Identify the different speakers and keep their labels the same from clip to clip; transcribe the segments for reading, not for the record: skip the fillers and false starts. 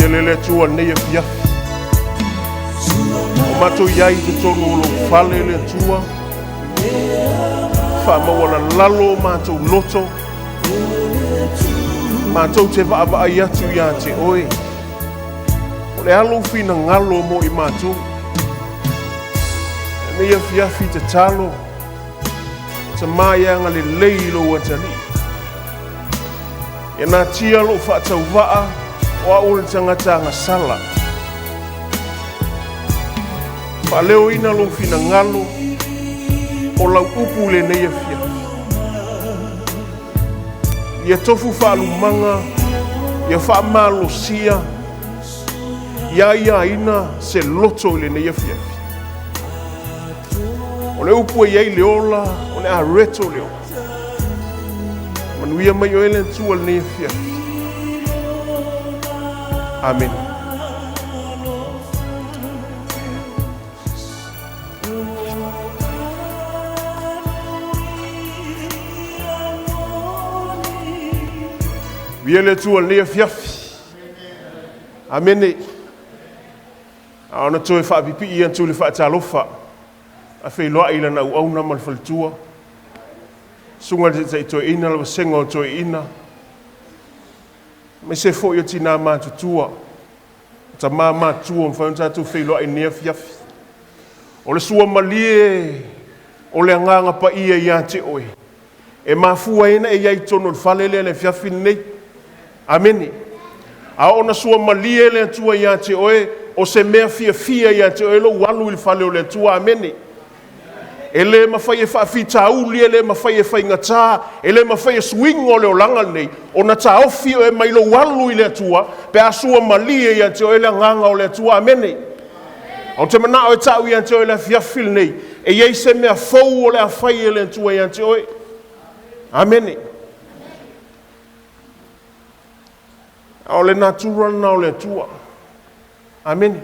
Speaker 1: Tele le Atua i lenei afiafi. O matou i ai i totonu o lou fale le Atua. Faamaualalalo o matou loto. Matou te vaavaai atu ia te oe. O le a lou finagalo mo i matou. Lenei afiafi tatalo. Tama ia agalelei i lou atalii. Ia natia lou faatauvaa o au o le tagata agasala. Faaleoina lou finagalo o lau upu i lenei afiafi. Ia tofu faalumaga, ia faamalosia, ia aiaina se loto i lenei afiafi. O le upu e i ai le ola, o le areto le ola. Manuia mai oe le Atua i lenei afiafi. Amene. Viia le Atua i lenei afiafi. Amene. A ona toe faapipii atu le faatalofa a feiloai i lana auauna ma le faletua. Susuga i le Taitai Toeaina, le vasega o Toeaina, aemaise foi o tina matutua, tama matutua ua mafai ona tatou feiloai i lenei afiafi. O le suamalie o le agaga paia ia te oe, e mafua ai ona e i ai i totonu o le fale lea i le afiafi lenei. Amene. A oo ona suamalie le Atua ia te oe, o se mea fiafia ia te oe lou alu i le fale o le Atua. Amene. E le mafai e faafitauli, e le mafai e faigata, e le mafai e suiga o le olaga lenei ona taofi oe mai lou alu i le Atua pe a suamalie ia te oe le agaga o le Atua. Amene. Ou te manao e tau ia te oe le afiafi lenei, e i ai se mea fou o le a fai e le Atua ia te oe. Amene. A o le natura lena o le Atua. Amene.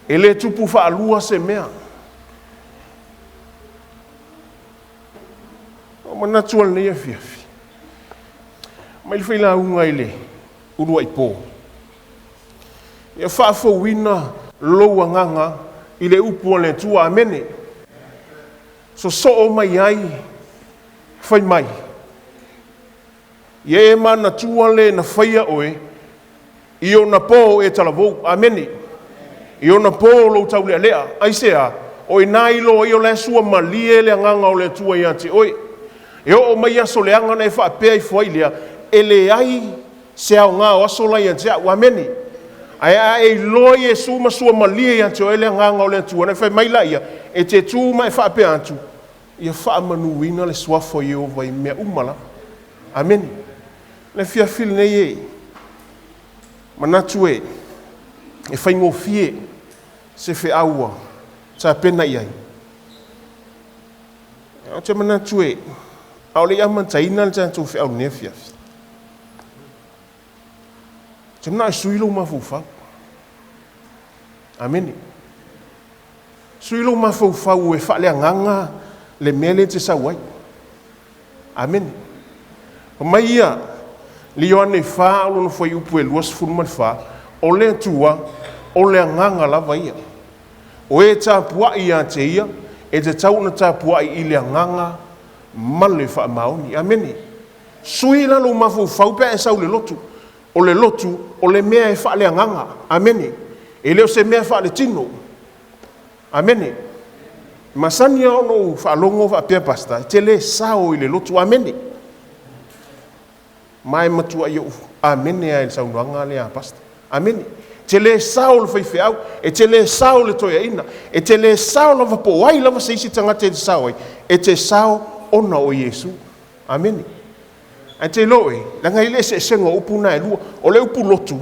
Speaker 1: E le tupu faalua se mea. O manatu o lenei afiafi. Mai le failauga i le uluai po. Ia faafouina lou agaga i le upu a le Atua. Amene. Sosoo mai ai, fai mai. Ia e manatua le na faia oe i ona po e talavou. Amene. I ona po lou taulealea. Aisea, o ina iloa ai o la e suamalie le agaga o le Atua ia te oe. E oo mai aso leaga na e faapea ifo ai lea, e leai se aoga o aso la ia te au. Amene. Ae a e iloa Iesu ma suamalie ia te oe le agaga o le Atua, na e fai mai laia, e te tu ma e faapea atu, ia faamanuina le suafa o Ieova i mea uma lava. Amene. Le afiafi lenei e manatu e faigofie se feau ua tapena i ai. Ou te manatu e ʻaʻole i amataina le tatou feau i lenei afiafi. Ou te manao e sui lou mafaufau. Amene. Sui lou mafaufau e faaleagaga le mea lea e te sau ai. Amene. Fai mai ia le Ioane 4 o lona fuaiupu e 24, o le Atua, o le agaga lava ia. O e tapuai ia te ia, e tatau ona tapuai i le agaga ma le faamaoni. Amene. Sui la lou mafaufau pe a e sau i le lotu. O le lotu, o le mea e faaleagaga. Amene. E le o se mea faaletino. Amene. Masani lava ona ou faalogo faapea, Pastor, e te le sao i le lotu. Amene. Ma e matuai ou amene lava i le saunoaga lea a Pastor. Amene. E te le sao le faifeau, e te le sao le toeaina, e te le sao lava po o ai lava se isi tagata e te sao ai, e te sao ona o Iesu. Amene. Ae te iloa oe, leaga e i ai le eseesega o upu na e lua. O le upu lotu,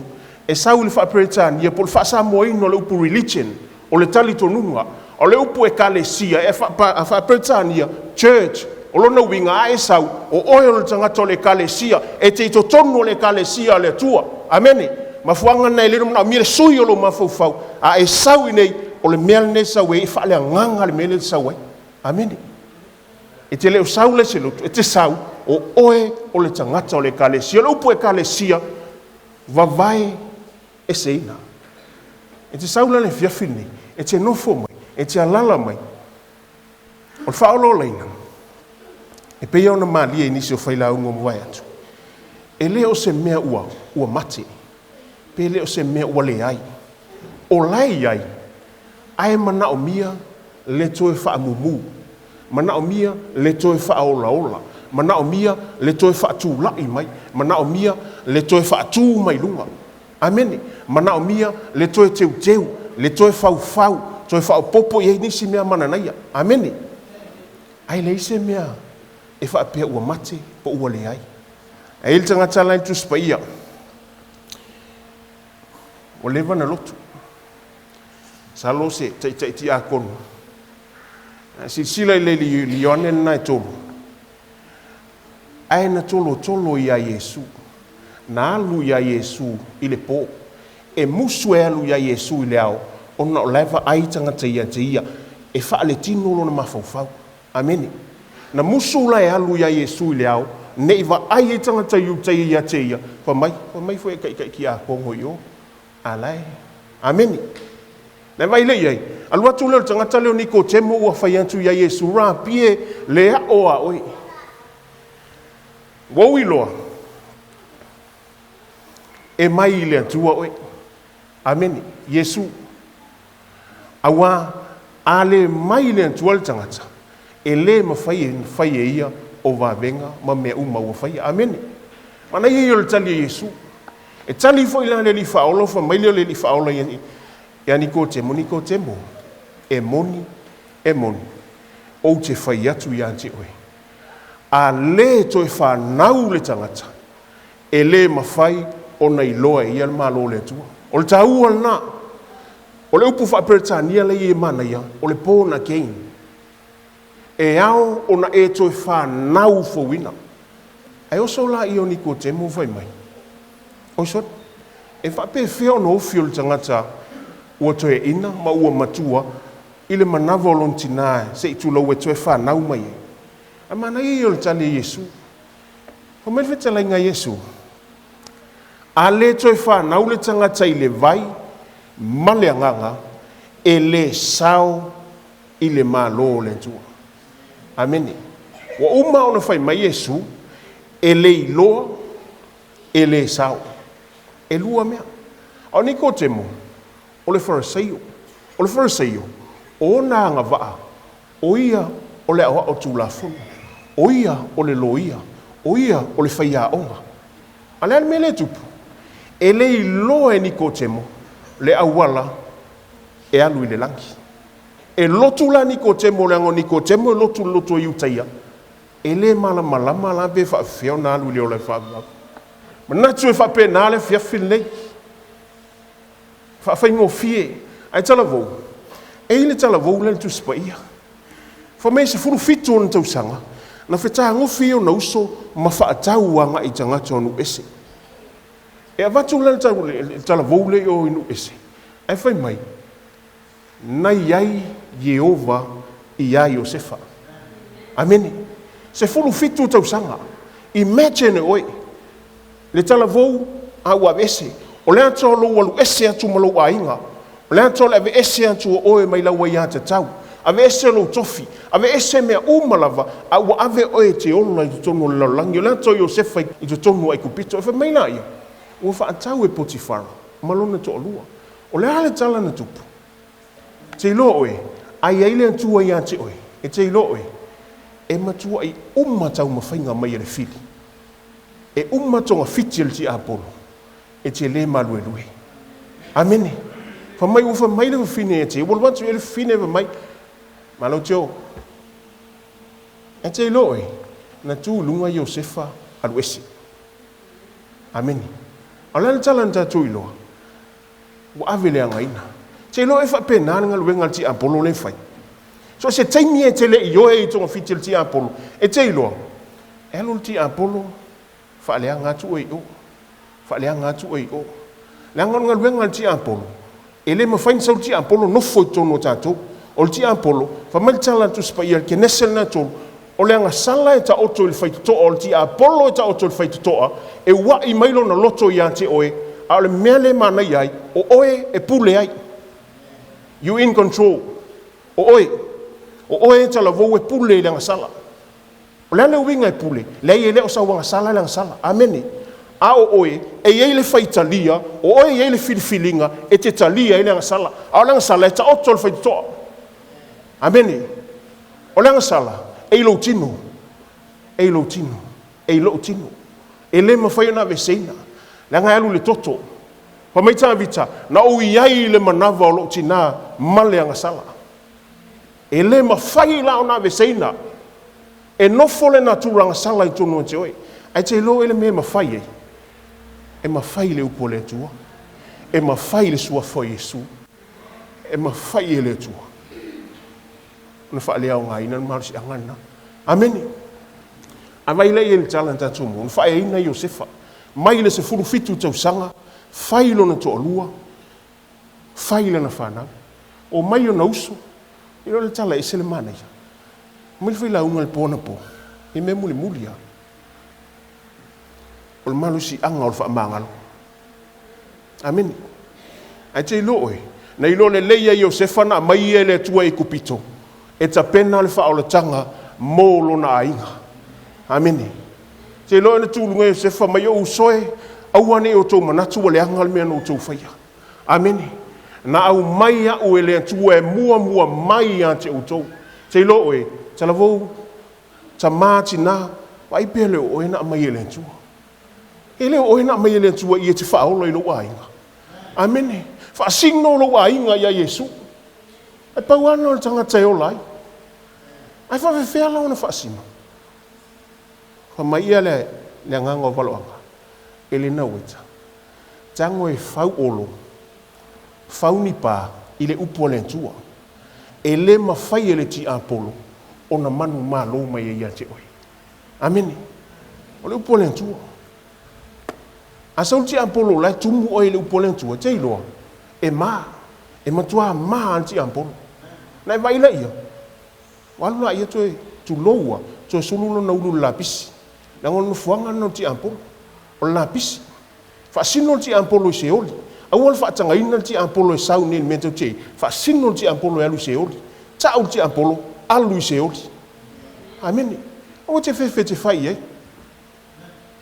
Speaker 1: e sau i le faa-Peretania po o le faa-Samoaina o le upu religion, o le talitonuga. O le upu ekalesia, e faa-Peretania, church, o lona uiga a e sau, o oe o le tagata o le ekalesia, e te i totonu o le ekalesia a le Atua. Amene. Mafuaaga lena e le manaomia le sui o lou mafaufau, a e sau i inei, o le mea lenei e sau ai, e faaleagaga le mea lea e te sau ai. Amene. E te le o sau la i se lotu, e te sau, o oe o le tagata o le ekalesia. O le upu ekalesia, vavae eseina. E te sau la i le afiafi lenei, e te nofo mai, e te alaala mai. O le faaolaolaina, e pei ona malie i nisi o failauga ua mavae atu, e le o se mea ua, ua mate, pe le o se mea ua leai. O la e i ai, ae manaomia le toe faamumu, manaomia le toe faaolaola, manaomia le toe faatulai mai, manaomia le toe faatu mai luga. Amene. Manaomia le toe teuteu, le toe faufau, toe faaopoopo i ai nisi mea mananaia. Amene. Ae leai se mea e faapea ua mate po ua leai. Ae i ai le tagata la i le Tusi Paia, ua leva na lotu. Masalo se taitai tiakono. A silasila i le Ioane lena e 3, ae na tolotolo iā Iesu, na alu iā Iesu i le pō. E musu e alu iā Iesu i le ao, ona o la e vaai tagata ia te ia, e faaletino lona mafaufau. Amene. Na musu la e alu iā Iesu i le ao, ne i vaai ai tagata Iutaia ia te ia, fai mai, fai mai foi e taitai tiakono i o, a la e. Amene. Na e vaai lea i ai, alu atu lea o le tagata lea o Nikotemo ua fai atu iā Iesu, Rapi e, le aʻo a oe. Ua ou iloa, e mai i le Atua oe. Amene. Iesu. Auā, a le mai i le Atua le tagata, e lē mafai ona fai e ia o vavega ma mea uma ua faia. Amene. Manaia ia o le tali a Iesu. E tali foi la le Alii Faaola, fai mai lea o le Alii Faaola ia Nikotemo, Nikotemo, e moni, e moni, ou te fai atu ia te oe, a lē toe fanau le tagata, e lē mafai ona iloa e ia le Malo o le Atua. O le taua lena. O le upu faa-Peretania lea e manaia, o le born again. E ao ona e toe fanau fouina. Ae oso laia o Nikotemo fai mai, Oi sole, e faapefea ona ofi o le tagata ua toeaina ma ua matua i le manava o lona tinā se i tulou e toe fanau mai ai? Ae manaia ia o le tali a Iesu. Fai mai le fetalaiga a Iesu, A le toe fanau le tagata i le vai ma le agaga, e le sao i le Malo o le Atua. Amene. Ua uma ona fai mai Iesu, e le iloa, e le sao. E lua mea. A o Nikotemo, o le Fariseio. O le Fariseio, o ona agavaa, o ia o le aoao Tulafono, o ia o le loia, o ia o le faiaoga. A o le a le mea lea e tupu? E le iloa e Nikotemo le auala e alu i le lagi. E lotu la Nikotemo, leaga o Nikotemo e lotu i le lotu a Iutaia, e le malamalama la pe faapefea ona alu i le ola e faavavau. Manatu e faapena le afiafi lenei. Faafaigofie. Ae talavou, e i ai le talavou lea i le Tusi Paia. Fai mai e 17 ona tausaga, na fetagofi ai ona uso ma faatau agai i tagata o nuu ese. E avatu la le talavou lea i o i nuu ese, ae fai mai, Na i ai Ieova iā Iosefa. Amene. 17 tausaga. Imagine oe, le talavou a ua aveese. O le ata o lou alu ese atu ma lou aiga. O le ata o le aveese atu o oe mai lau aiatatau. Aveese lou tofi. Aveese mea uma lava, a ua ave oe e te ola i totonu o le lalolagi. O le ata o Iosefa i totonu o Aikupito. E fai mai laia, ua faatau e Potifara ma lona toalua. O le a le tala na tupu? E te iloa oe, a i ai le Atua ia te oe, e te iloa oe, e matuai uma taumafaiga mai e le fili, e uma togafiti e le tiapolo, e te le maluelue. Amene. Fai mai, ua fai mai le fafine ia te ia, ua alu atu i ai le fafine fai mai, Malo Teo, e te iloa oe, na tu i luga Iosefa alu ese. Amene. A o le a le tala na tatou iloa? Ua ave leagaina. Te iloa e faapena le galuega a le tiapolo lea e fai. So o se taimi e te le i oe i togafiti a le tiapolo, e te iloa, e alu le tiapolo, faaleaga atu oe i o, faaleaga atu oe i o. Leaga o le galuega a le tiapolo, e le mafai ona sau le tiapolo nofo i totonu o tatou. O le tiapolo, fai mai le tala a le Tusi Paia i le Kenese lena 3, o le agasala e taoto i le faitotoa, o le tiapolo e taoto i le faitotoa, e ua'i mai lona loto ia te oe, A o le mea lea e manaia ai, o oe e pule ai. You in control. O oe. O oe e talavou e pule i le agasala. O le a le uiga e pule? Leai, e le o sau agasala le agasala. Amene. A o oe, e i ai le faitalia, o oe e i ai le filifiliga e te talia ai le agasala. A o le agasala e taoto le faitotoa. Amene. O le agasala, e i lou tino. E i lou tino. E i lou tino. E le mafai ona aveeseina. Leaga e alu i le toto. Fai mai Tavita, na ou i ai i le manava o lou tinā ma le agasala. E le mafai la ona aveeseina. E nofo le natura agasala i totonu ia te oe. Ae te iloa oe le mea e mafai ai? E mafai le upu a le Atua. E mafai le suafa o Iesu. E mafai e le Atua ona faaleaogaina le malosiaga lena. Amene. A vai lea i le tala na tatou maua, na faaeaina Iosefa mai le 17 tausaga, fai lona toalua, fai lana fanau. Omai ona uso, e le o le tala e ese le manaia. Omai le failauga i le po anapo, i mea mulimuli lava. O le malosiaga o le faamagalo. Amene. Ae te iloa oe, na iloa lelei e Iosefa na aumai ia e le Atua i Aikupito, e tapena le faaolataga mo lona aiga. Amene. Te iloa na tuluga Iosefa mai ou uso e, aua ne i outou manatu ua leaga le mea na outou faia. Amene. Na aumai au e le Atua e muamua mai ia te outou. Te iloa oe, talavou, tamā, tinā, vaai pea le o oe na aumai e le Atua. E le o oe na aumai e le Atua ia e te faaola i lou aiga. Amene. Faasino lou aiga ia Iesu. Ae pau lava lena o le tagata e ola ai. Ae faafefea la ona faasino? Fai mai ia le, le agaga o valoaga, Elena Ueta, tago e fau olo, fau ni pa i le upu a le Atua. E le mafai e le tiapolo ona manumalo mai ai ia te oe. Amene. O le upu a le Atua. A sau le tiapolo la e tumu oe i le upu a le Atua, te iloa, e ma, e matuā ma le tiapolo. Na e vaai laia, ua alu laia toe tulou a, toe sulu lona ulu i le lapisi. Leaga o le nofoaga lena o le tiapolo, o le lapisi. Faasino le tiapolo i Seoli. Aua le faatagaina le tiapolo e sau nei i le mea tou te i ai. Faasino le tiapolo e alu i Seoli. Tau le tiapolo, alu i Seoli. Amene. Aua te fefe e te fai i ai.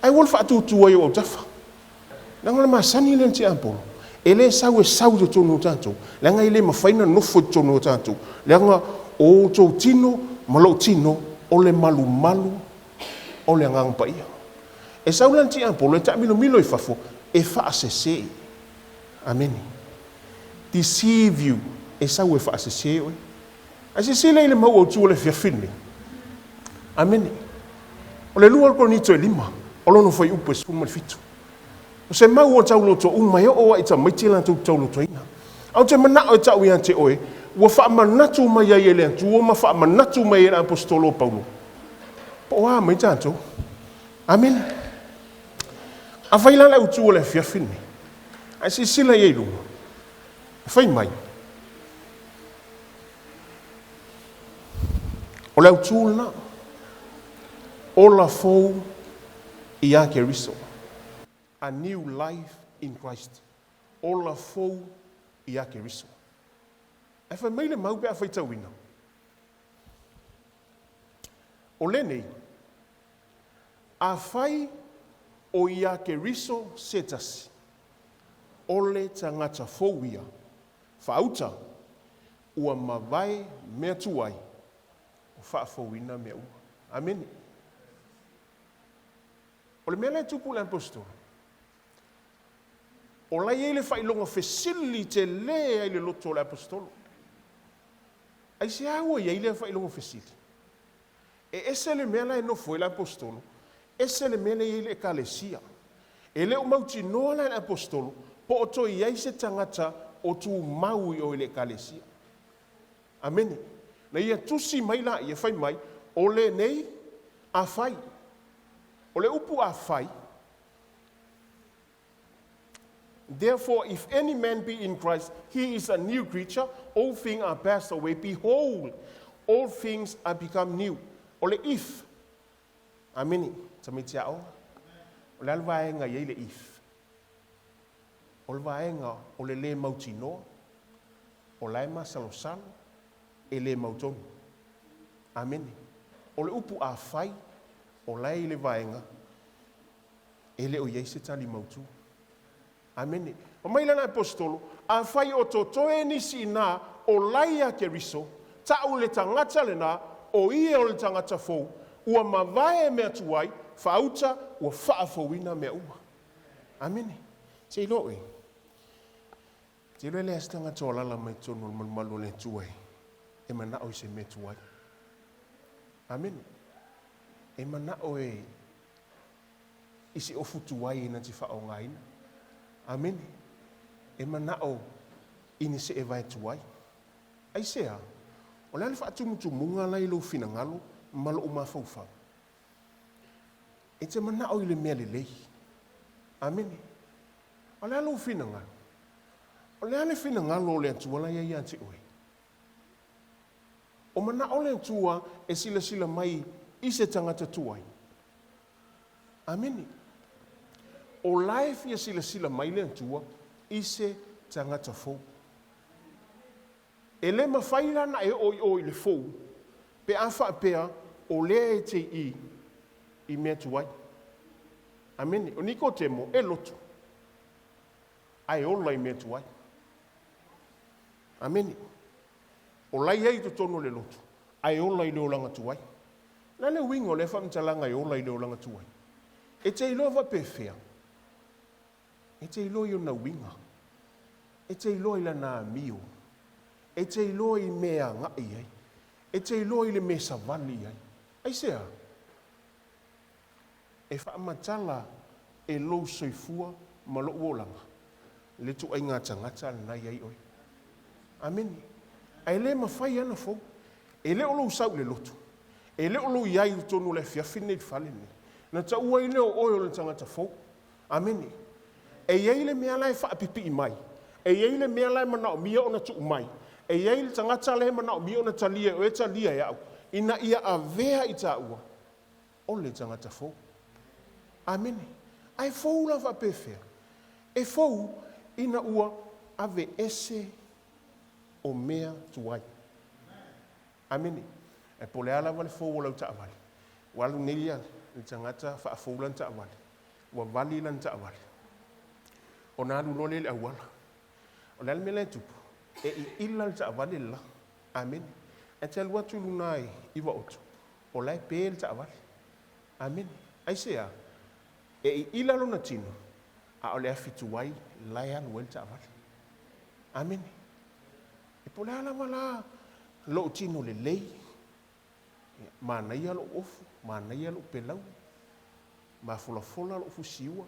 Speaker 1: Ae aua le faatutu ai i ou autafa. Leaga o le masani lea o le tiapolo, e le sau e sau i totonu o tatou, leaga e le mafai ona nofo i totonu o tatou, leaga o outou tino ma lou tino o le malumalu o le Agaga Paia. E sau la le tiapolo e taamilomilo i fafo e faasese. Amene. Deceive you. E sau e faasese oe. Ae silasila i le mau autu o le afiafi lenei. Amene. O le 2 o Korinito e 5, o lona fuaiupu e 17. O se mau ua tauloto uma e oo ai i tamaiti latou te taulotoina. A ou te manao e tau ia te oe, ua faamanatu mai ai e le Atua ma faamanatu mai ai e le Aposetolo o Paulo. Po o a mai tatou? Amene. Afai la le autu o le afiafi lenei, ae silasila i ai i luga, e fai mai, O le autū lena, ola fou iā Keriso, a new life in Christ, ola fou iā Keriso. Ae fai mai le mau pe a faitauina, o lenei, afai o iā Keriso se tasi, o le tagata fou ia, Faauta, ua mavae mea tuai, ua faafouina mea uma. Amene. O le mea lea e tupu i le Aposetolo, o la e i ai le faailoga fesili tele ai le loto o le Aposetolo. Aisea ua i ai lea faailoga fesili? E ese le mea la e nofo ai le Aposetolo, ese le mea lea e i ai le Ekalesia. E le o mautinoa la e le Aposetolo po o toe i ai se tagata o tumau i o i le Ekalesia. Amene. Na ia tusi mai laia, fai mai, O lenei, afai. O le upu afai, Therefore, if any man be in Christ, he is a new creature, all things are passed away, behold, all things are become new. O le if, amene, tamaiti aoga, o le a le vaega e i ai le if? O le vaega o le lē mautinoa, o la e masalosalo, e lē mautonu. Amene. O le upu afai, o la e i le vaega e le o i ai se tali mautū. Amene. Fai mai lana Aposetolo, Afai o totoe nisi inā o lai iā Keriso, taʻu le tagata lenā, o ia o le tagata fou, ua mavae mea tuai, faauta, ua faafouina mea uma. Amene. Se iloa oe. Te iloa e leai se tagata o alala mai totonu o le malumalu o le Atua e manao i se mea tuai. Amene. E manao e i se ofu tuai e na te faaaogaina. Amene. E manao i ni seevae tuai. Aisea? O le a le faatumutumuga la i lou finagalo ma lou mafaufau? E te manao i le mea lelei. Amene. O le a lou finagalo? O le a le finagalo o le Atua la e i ai ia te oe? O manao le Atua e silasila mai i se tagata tuai. Amene. O la e fia silasila mai le Atua i se tagata fou. E le mafai la na e oo i o i le fou pe a faapea o lea e te i i mea tuai. Amene. O Nikotemo e lotu, ae ola i mea tuai. Amene. O la e i ai i totonu o le lotu, ae ola i le olaga tuai. O le a le uiga o lea faamatalaga e ola i le olaga tuai? E te iloa faapefea? E te iloa i ona uiga. E te iloa i lana amio. E te iloa i mea e agai ai. E te iloa i le mea e savali ai. Aisea? E faamatala e lou soifua ma lou olaga le ituaiga tagata lena i ai oe. Amene. Ae le mafai ana fou. E le o lou sau i le lotu. E le o lou i ai i totonu o le afiafi lenei i le fale lenei. Na taua ai lea o oe o le tagata fou. Amene. E i ai le mea la e faapipii mai. E i ai le mea la e manaomia ona tuu mai. E i ai le tagata la e manaomia ona talia e oe talia e au, ina ia avea i taua o le tagata fou. Amene. Ae fou la faapefea? E fou ina ua aveese o mea tuai. Amene. Ae po o le a lava le fou o lau taavale, ua alu nei le tagata faafou lana taavale, ua vali lana taavale, ona alu loa lea i le auala. O le a le mea la e tupu? E iila le taavale le la. Amene. Ae te alu atu i luga i Vaotu, o la e pe le taavale. Amene. Aisea? E iila lona tino, a o le afi tuai la e alu ai le taavale. Amene. E po o le a lava la lou tino lelei, manaia lou ofu, manaia lou pelaue, mafolafola lou fusiua,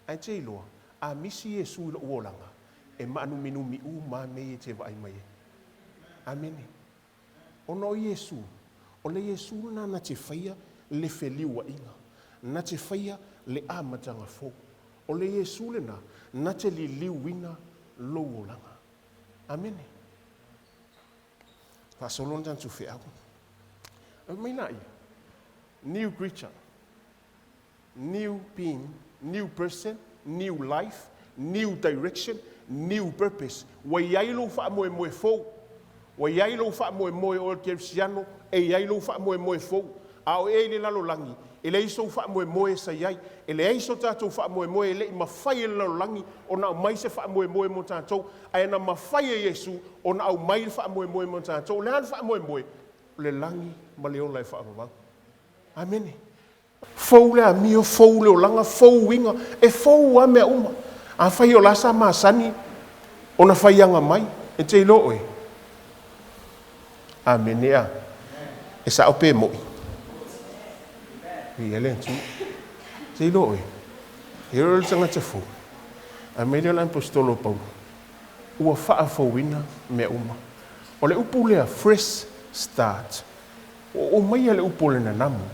Speaker 1: ae te iloa, a misi Iesu i lou olaga, e maanuminumi uma lava mea ia e te vaai mai ai. Amene. Ona o Iesu, o le Iesu lena na te faia le feliuaiga, na te faia le amataga fou. O le Iesu lena na te liliuina lou olaga. Amene. Faasolo na tatou feau. Fai mai laia, new creature, new being, new person, new life, new direction, new purpose. Ua i ai lou faamoemoe fou. Ua i ai lou faamoemoe o oe le kerisiano, e i ai lou faamoemoe fou. A o ea i le lalolagi, e leai sou faamoemoe sa i ai. E leai so tatou faamoemoe, e le i mafai e le lalolagi ona aumai se faamoemoe mo tatou, ae na mafai e Iesu ona aumai le faamoemoe mo tatou. O le a le faamoemoe? O le lagi ma le ola e faavavau. Amene. Fou le amio, fou le olaga, fou uiga, e fou lava mea uma. Afai o la sa masani ona faiaga mai, e te iloa oe. Amene a. E sao pe moʻi? Viia le Atua. E te iloa oe. E iloa le tagata fou. Ae mai lea o le aposetolo o Paulo, ua faafouina mea uma. O le upu lea fresh start. Ua oo maia le upu o le nanamu.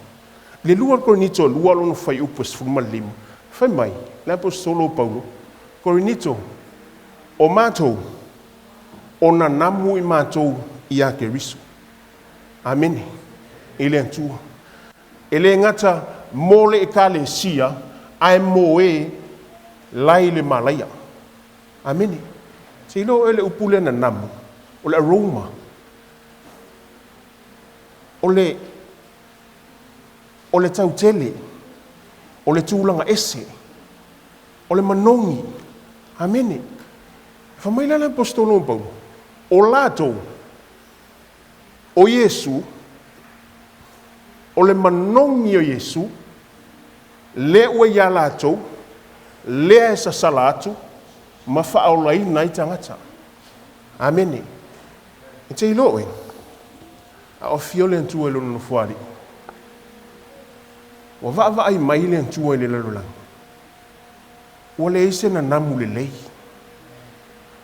Speaker 1: I le 2 Korinito 2 lona fuaiupu e 15, fai mai le aposetolo o Paulo, Korinito, o matou, o nanamu i matou iā Keriso. Amene. I le Atua. E le gata mo le Ekalesia, ae mo e la i le malaia. Amene. Se iloa oe le upu lea nanamu, o le aroma. O le, o le tautele, o le tulaga ese, o le manogi. Amene. Fai mai la le aposetolo o Paulo, o latou, o Iesu, o le manogi o Iesu, lea ua ia latou, lea e sasala atu ma faaolaina ai tagata. Amene. E te iloa oe, a o afio le Atua i lona nofoalii, ua vaavaai mai le Atua i le lalolagi, ua leai se nanamu lelei,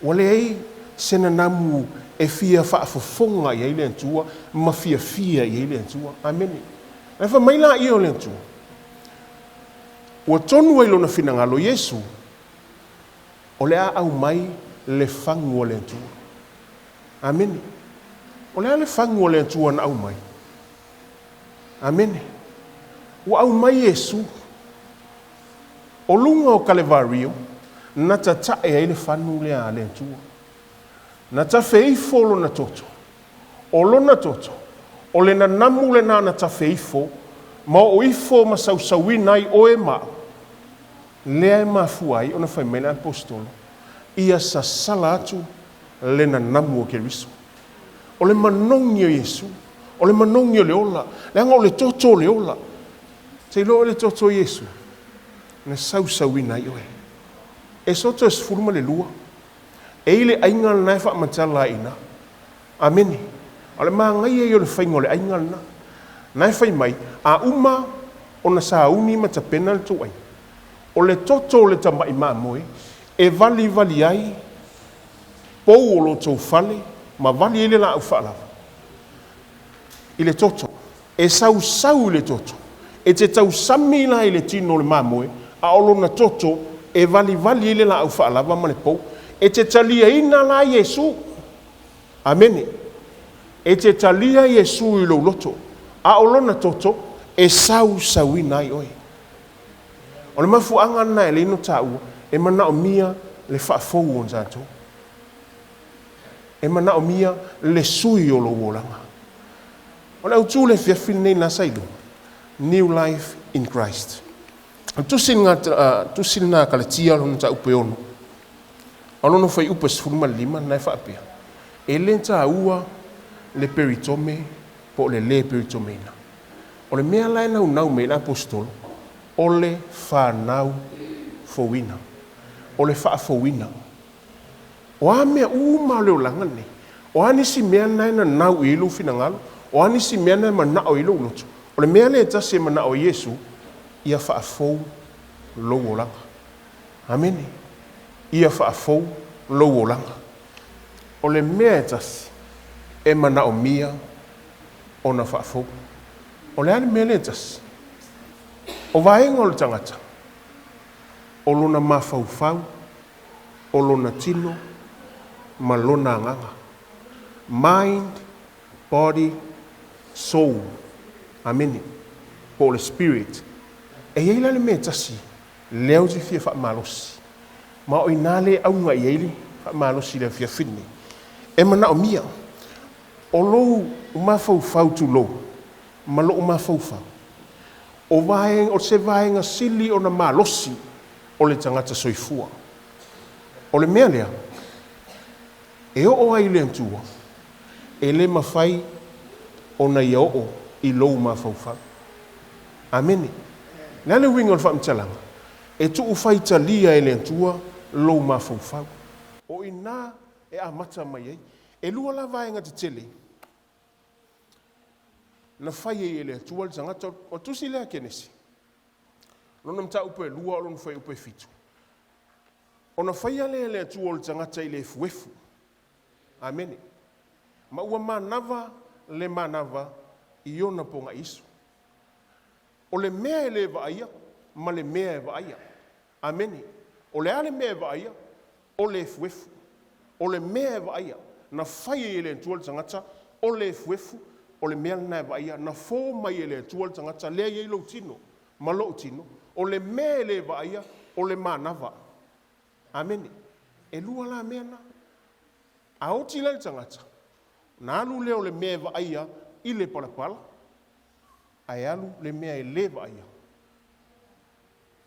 Speaker 1: ua leai se nanamu e fia faafofoga i ai le Atua ma fiafia i ai le Atua. Amene. Ae fai mai laia o le Atua, ua tonu ai lona finagalo Iesu, o le a aumai le fagu a le Atua. Amene. O le a le fagu a le Atua na aumai? Amene. Ua aumai Iesu. O luga o Kalevario, na tatae ai le fanu lea a le Atua. Na tafe ifo lona toto. O lona toto, o le nanamu lena na tafe ifo, ma oo ifo ma sausauina ai oe ma au. Lea e mafua ai ona fai mai le Aposetolo, Ia sasala atu le nanamu o Keriso. O le manogi o Iesu, o le manogi o le ola, leaga o le toto o le ola. Te iloa oe le toto o Iesu, na sausauina ai oe. E soto e 12, e i le aiga lena e faamatala ai i ina. Amene. O le manaia ia o le faiga o le aiga lena. Na e fai mai, a uma ona sauni ma tapena le tou aiga, o le toto o le tamai mamoe e valivali ai pou o lo outou fale ma vali ai le laau faalava i le toto. E sausau i le toto. E te tausami la i le tino o le mamoe, a o lona toto e valivali ai le laau faalava ma le pou. E te taliaina la Iesu. Amene. E te talia Iesu i lou loto, a o lona toto e sausauina ai oe. O le mafuaaga lena e lei no taua, e manaomia le faafou o tatou. E manaomia le sui o lou olaga. O le autu o le afiafi lenei na sa i luga, New Life in Christ. O le tusi lena, tusi lena a Kalatia lona mataupu e 6. O lona fuaiupu e 15 lena e faapea, E le taua le peritome po o le lē peritomeina. O le mea la e naunau mai ai le Aposetolo, o le fanau fouina, o le faafouina. O a mea uma o le olaga lenei? O a nisi mea na e nanau i ai lou finagalo? O a nisi mea na e manao i ai lou loto? O le mea lea e tasi e manao ai Iesu, ia faafou lou olaga. Amene. Ia faafou lou olaga. O le mea e tasi e manaomia ona faafou. O le a le mea lea e tasi? O vaega o le tagata, o lona mafaufau, o lona tino ma lona agaga. Mind, body, soul. Amene. Po o le spirit. E i ai la le mea e tasi lea ou te fia faamalosi, ma o i ina lea e auga i ai le faamalosi i le afiafi lenei. E manaomia o lou mafaufau tulou ma lou mafaufau, o vaega, o se vaega sili ona malosi o le tagata soifua. O le mea lea, e oo ai i le Atua, e le mafai ona ia oo i lou mafaufau. Amene. O le a le uiga o le faamatalaga? E tuu faitalia e le Atua lou mafaufau. O i ina e amata mai ai. E lua la vaega tetele na fai ai e le Atua le tagata. O le tusi lea a Kenesi, lona mataupu e 2 o lona fuaiupu e 7. Ona faia lea e le Atua o le tagata i le efuefu. Amene. Ma ua manava le manava i ona pogaiisu. O le mea e le vaaia ma le mea e vaaia. Amene. O le a le mea e vaaia? O le efuefu. O le mea e vaaia, na fai ai e le Atua le tagata, o le efuefu, o le mea lena e vaaia, na fo mai e le Atua le tagata, lea e i ai lou tino ma lou tino, o le mea e le vaaia, o le manava. Amene. E lua la mea na. A oti la le tagata, ona alu lea o le mea e vaaia i le palapala, ae alu le mea e le vaaia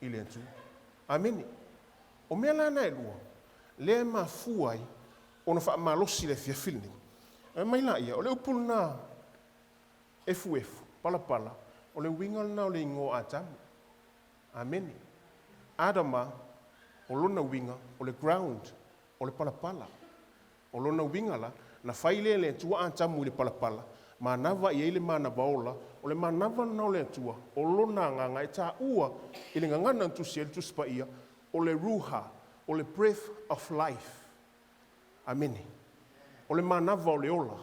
Speaker 1: i le Atua. Amene. O mea la na e lua, lea e mafua ai ona faamalosi le afiafi lenei. Fai mai laia, o le upu lena efuefu, palapala, o le uiga lena o le igoa o Atamu. Amene. Adama, o lona uiga o le ground, o le palapala. O lona uiga la, na fai lea e le Atua Atamu i le palapala, manava i ai le manava ola, o le manava lena o le Atua, o lona agaga e taua i le gagana na tusi ai le Tusi Paia, o le ruha, o le breath of life. Amene. O le manava o le ola.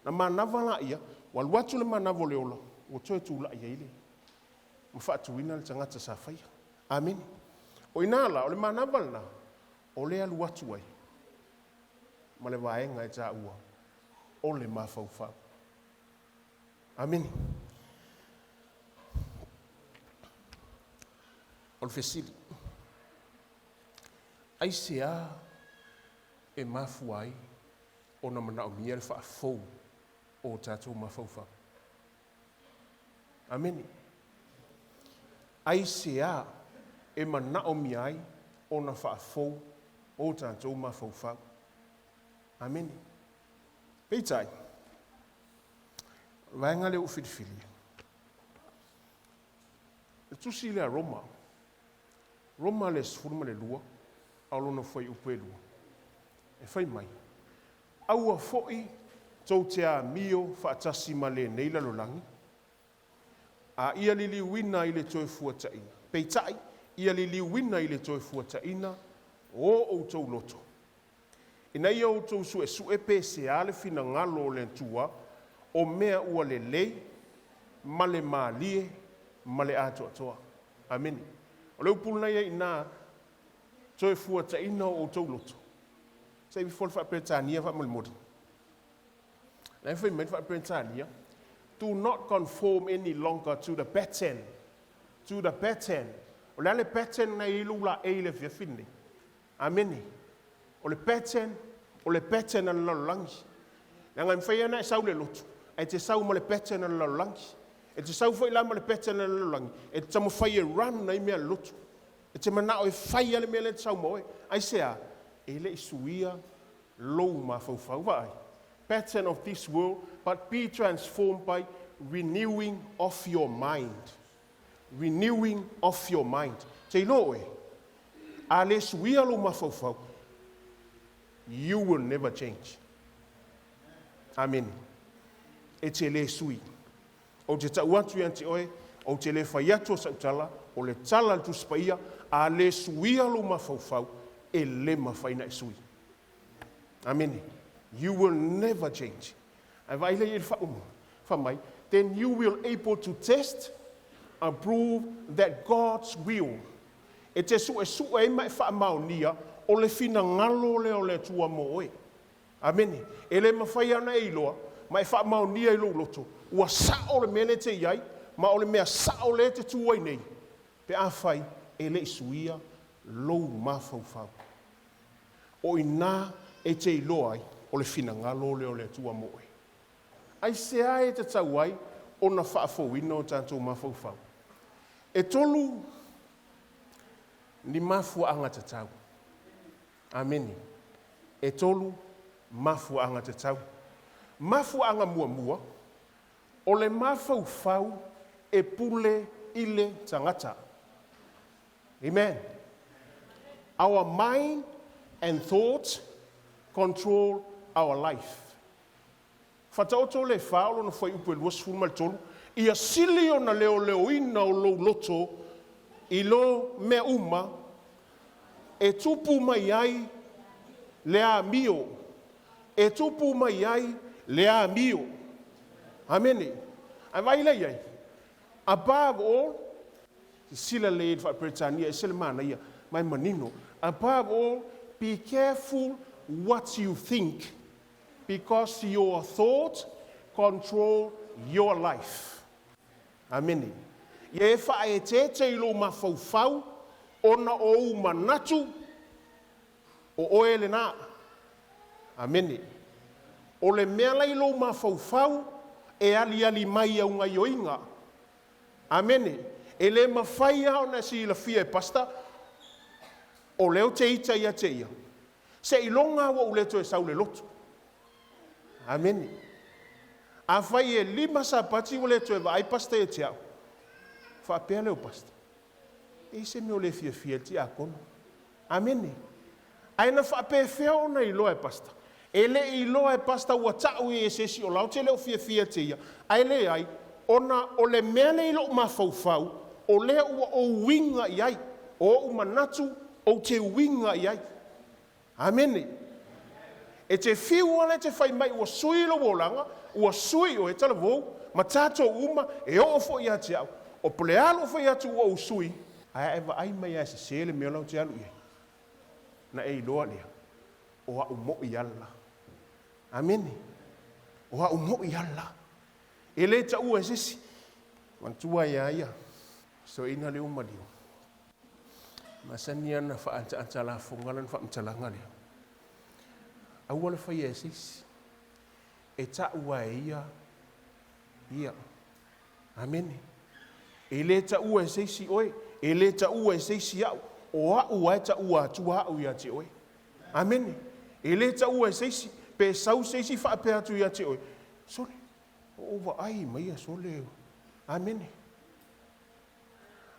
Speaker 1: Na manava laia, ua alu atu le manava o le ola, ua toe tulai ai le ma faatuina le tagata sa faia. Amene. O i ina la, o le manava lena, o le alu atu ai ma le vaega e taua o le mafaufau. Amene. O le fesili, aisea e mafua ai ona manaomia le faafou o tatou mafaufau? Amene. Aisea e manaomia ai ona faafou o tatou mafaufau? Amene. Peitai, o le vaega lea ua filifilia, le tusi lea Roma, Roma le 12, a o lona fuaiupu e 2, e fai mai, Aua foi tou te amio faatasi ma lenei lalolagi, a ia liliuina i le toe fuataina. Peitai, ia liliuina i le toe fuataina o outou loto, ina ia outou suesue pe sea le finagalo o le Atua, o mea ua lelei ma le malie ma le atoatoa. Amene. O le upu lena ia i ina, toe fuataina o outou loto. Se i ifo le Faa-Peretania faamolemole. La e fai mai le Faa-Peretania, do not conform any longer to the pattern. To the pattern. O le a le pattern na i ai lou laei i le afiafi lenei? Amene. O le pattern, o le pattern a le lalolagi. Leaga e mafai lava ona e sau i le lotu, ae te sau ma le pattern a le lalolagi. E te sau foi la ma le pattern a le lalolagi, e te taumafai e run ai mea a le lotu. E te manao e fai lava le mea lea e te sau ma oe. Aisea? E le i suia lou mafaufau. Vaai. Pattern of this world, but be transformed by renewing of your mind. Renewing of your mind. Te iloa oe, a le suia lou mafaufau, you will never change. Amene. E te le sui. Ou te tau atu ia te oe, ou te le fai atu o sau tala, o le tala a le Tusi Paia, a le suia lou mafaufau, e le mafai ona e sui. Amene. You will never change. Ae vaai lea i le faauma, fai mai, then you will able to test, approve that God's will. E te suesue ai ma e faamaonia o le finagalo lea o le Atua mo oe. Amene. E le mafai lava ona e iloa ma e faamaonia i lou loto, ua sao le mea lea e te i ai, ma o le mea sao lea e te tu ai nei, pe afai e le i suia lou mafaufau. O i ina e te iloa ai o le finagalo lea o le Atua mo oe. Aisea e tatau ai ona faafouina o tatou mafaufau? E tolu ni mafuaaga tatau. Amene. E tolu mafuaaga tatau. Mafuaaga muamua, o le mafaufau e pule i le tagata. Amen. Our mind and thoughts control our life. Faataoto le fa o lona fuaiupu e 23, ia sili ona leoleoina o lou loto i lo mea uma e tupu mai ai le amio, e tupu mai ai le amio. Amene. Ae vaai lea i ai. Above all, silasila lelei i le Faa-Peretania, e ese le manaia, ma e manino. Above all, be careful what you think, because your thought control your life. Amene. Ia e faaeteete i lou mafaufau ona o ou manatu. O oe lenā. Amene. O le mea la i lou mafaufau e aliali mai i au gaioiga. Amene. E le mafai lava ona e silafia e pastor o lea ou te ita ia te ia, seiloga lava ua ou le toe sau i le lotu. Amene. Afai e lima Sapati ua le toe vaai pastor ia te au, faapea lea o pastor, E i ai se mea o le fiafia ai le tiakono. Amene. Ae na faapefea ona iloa e pastor? E le i iloa e pastor ua ta'u i ai e se isi o la ou te le o fiafia ia te ia, ae leai, ona o le mea lea i lo'u mafaufau, o lea ua ou uiga i ai, o o'u manatu ou te uiga i ai. Amene. E te fiu ala e te fai mai ua sui lou olaga, ua sui oe, talavou, ma tatou uma, e oo foi ia te au. O po le a lou fai atu ua ou sui, ae a e vaai mai lava e sese le mea la ou te alu i ai, na e iloa lea, o a'u mo'i ala. Amene. O a'u mo'i ala. E le taua e se isi. Manatua ia ia, soeina lea ua maliu. Masani ana faaataata lafoga lana faamatalaga lea. Aua le faia e se isi. E ta'u lava e ia ia. Amene. E le ta'ua e se isi oe, e le ta'ua e se isi a'u, o a'u lava e ta'ua atua a'u ia te oe. Amene. E le ta'ua e se isi, pe sau se isi faapea atu ia te oe, Sole, o ou vaai maia sole. Amene.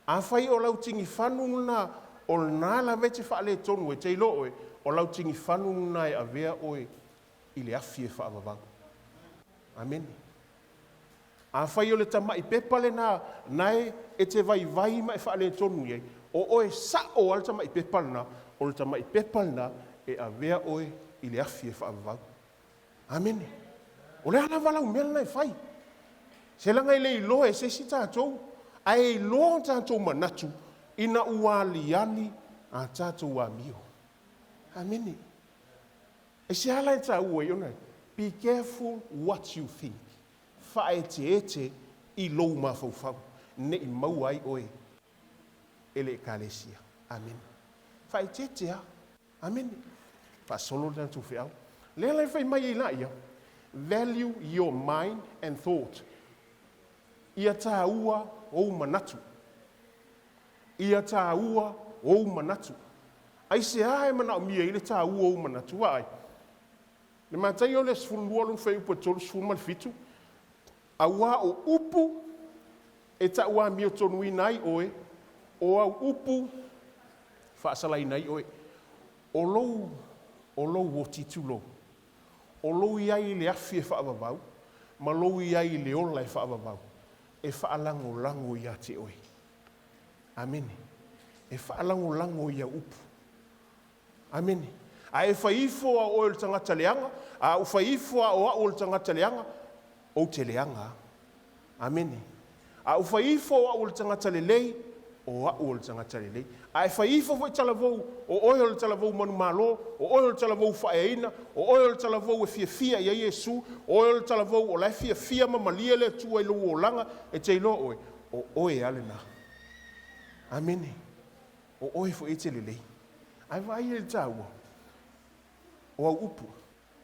Speaker 1: Afai o lau tigifanu lena, o lena lava e te faaletonu ai, te iloa oe, o lau tigifanu lena e avea oe i le afi e faavavau. Amene. Afai o le tama'i pepa lena nae e te vaivai ma e faaletonu i ai, o oe sa'o lava le tama'i pepa lena, o le tama'i pepa lena e avea oe i le afi e faavavau. Amene. O le a lava lau mea lena e fai? Se leaga e le iloa e se isi tatou, ae e iloa o tatou manatu ina ua aliali a tatou amio. Amene. E se ala e taua ai ona be careful what you think. Faaeteete i lou mafaufau, ne i maua ai oe e le Ekalesia. Amene. Faaeteete lava. Amene. Faasolo le tatou feau. Lea la e fai mai ai laia, Value your mind and thought. Ia tāua ou manatu. Ia tāua ou manatu. Aisea e manaomia ai le tāua o ou manatu? Vaai, le Mataio le 12 lona fuaiupu e 37, Auā o upu e taʻuamiotonuina ai ʻoe, o au upu faasalaina ai ʻoe. O lou, o lou oti tulou. O lou i ai i le afi e faavavau, ma lou i ai i le ola e faavavau, e faalagolago iā te ʻoe. Amene. E faalagolago i au upu. Amene. A e fai ifo a o oe o le tagata leaga, a ou fai ifo a o a'u o le tagata leaga, ou te leaga a. Amene. A ou fai ifo o a'u o le tagata lelei, o a'u o le tagata lelei. A e fai ifo foi talavou, o oe o le talavou manumalo, o oe o le talavou faaeaina, o oe o le talavou e fiafia i ai Iesu, o oe o le talavou o la e fiafia ma malie le Atua i lou olaga, e te iloa oe, o oe a lenā. Amene. O oe foi e te lelei. Ae vaai ai le taua o au upu.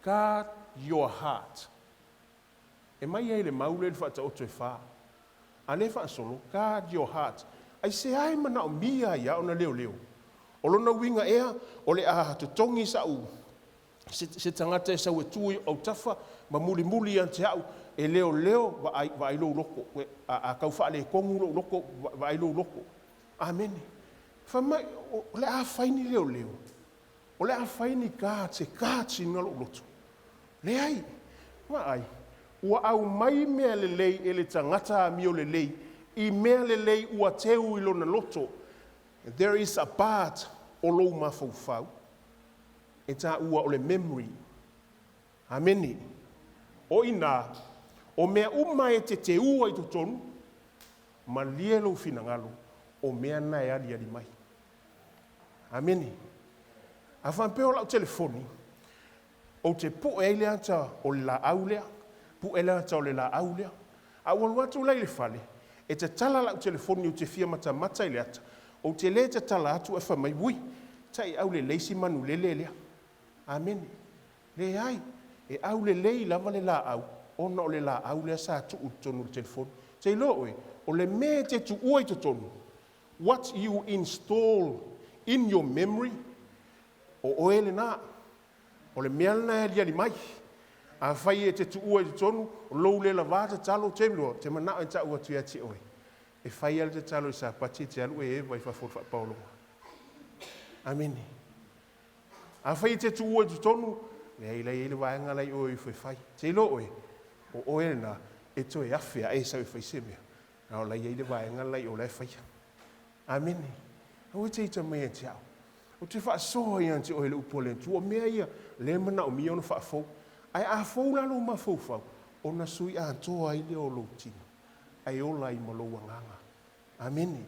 Speaker 1: Guard your heart. E mai ai le mau lea i le faataoto e fa. A lea e faasolo, guard your heart. Aisea e manaomia ai a ona leoleo? O lona uiga ea, o le a totogi sa'u se, se tagata e sau e tu i autafa ma mulimuli ia te a'u e leoleo, vaai, vaai lou loko, a, a tau faaletonu lou loko, vaai lou loko. Amene. Fai mai, o le a fai ni leoleo, o le a fai ni guards e guards ina lou loto. Leai. Vaai, ua aumai mea lelei e le tagata amio lelei i mea lelei ua teu i lona loto. There is a part o lou mafaufau e taua o le memory. Amene. O inā, o mea uma e te teua i totonu, malie lou finagalo, o mea na e aliali mai. Amene. A faapea o la'u telefoni, ou te pu'e ai le ata o le laau lea, pu'e le ata o le laau lea. A ua alu atu la i le fale, e tatala la'u telefoni ou te fia matamata i le ata, ou te le tatala atu ae fai mai, Ui, ta'iau lelei si manulele lea. Amene. Leai, e aulelei lava le laau ona o le laau lea sa tuu i totonu o le telefoni. Te iloa oe, o le mea e te tuua i totonu, what you install in your memory, o oe lena. O le mea lena e aliali mai. Afai e te tuua i totonu, o lou le lavā tatalo, te iloa, te manao e tau atu ia te oe. E fai lava le tatalo i Sapati e te alu e eva i fafo o le faapaologa. Amene. Afai e te tuua i totonu, leai, la e i ai le vaega la i o e ifo e fai. Te iloa oe, o oe lena e toe afe ae e sau e fai se mea, a o la e i ai le vaega la i o la e faia. Amene. Aua e te ita mai ia te au. Ou te faasoa ia te oe i le upu a le Atua. O mea ia lea e manaomia ona faafou. Ae a fou la lou mafaufau, ona sui atoa ai lea o lou tino, ae ola ai ma lou agaga. Amene.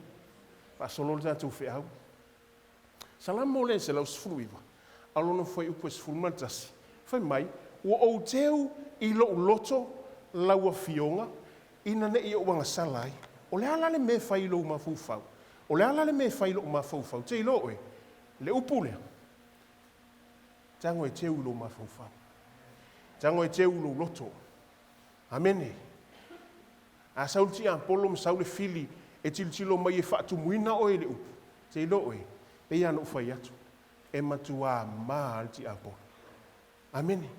Speaker 1: Faasolo le tatou feau. Salamo lea 119, a o lona fuaiupu e 11, fai mai, Ua ou teu i lou loto lau Afioga, ina ne i ou agasala ai. O le a la le mea e fai i lou mafaufau? O le a la le mea e fai i lou mafaufau? Te iloa oe, le upu lea, tago e teu i lou mafaufau. Tago e teu i lou loto. Amene. A sau le tiapolo ma sau le fili e tilotilo mai e faatumuina oe i le upu, te iloa oe, pei lava ona ou fai atu, e matuā ma le tiapolo. Amene.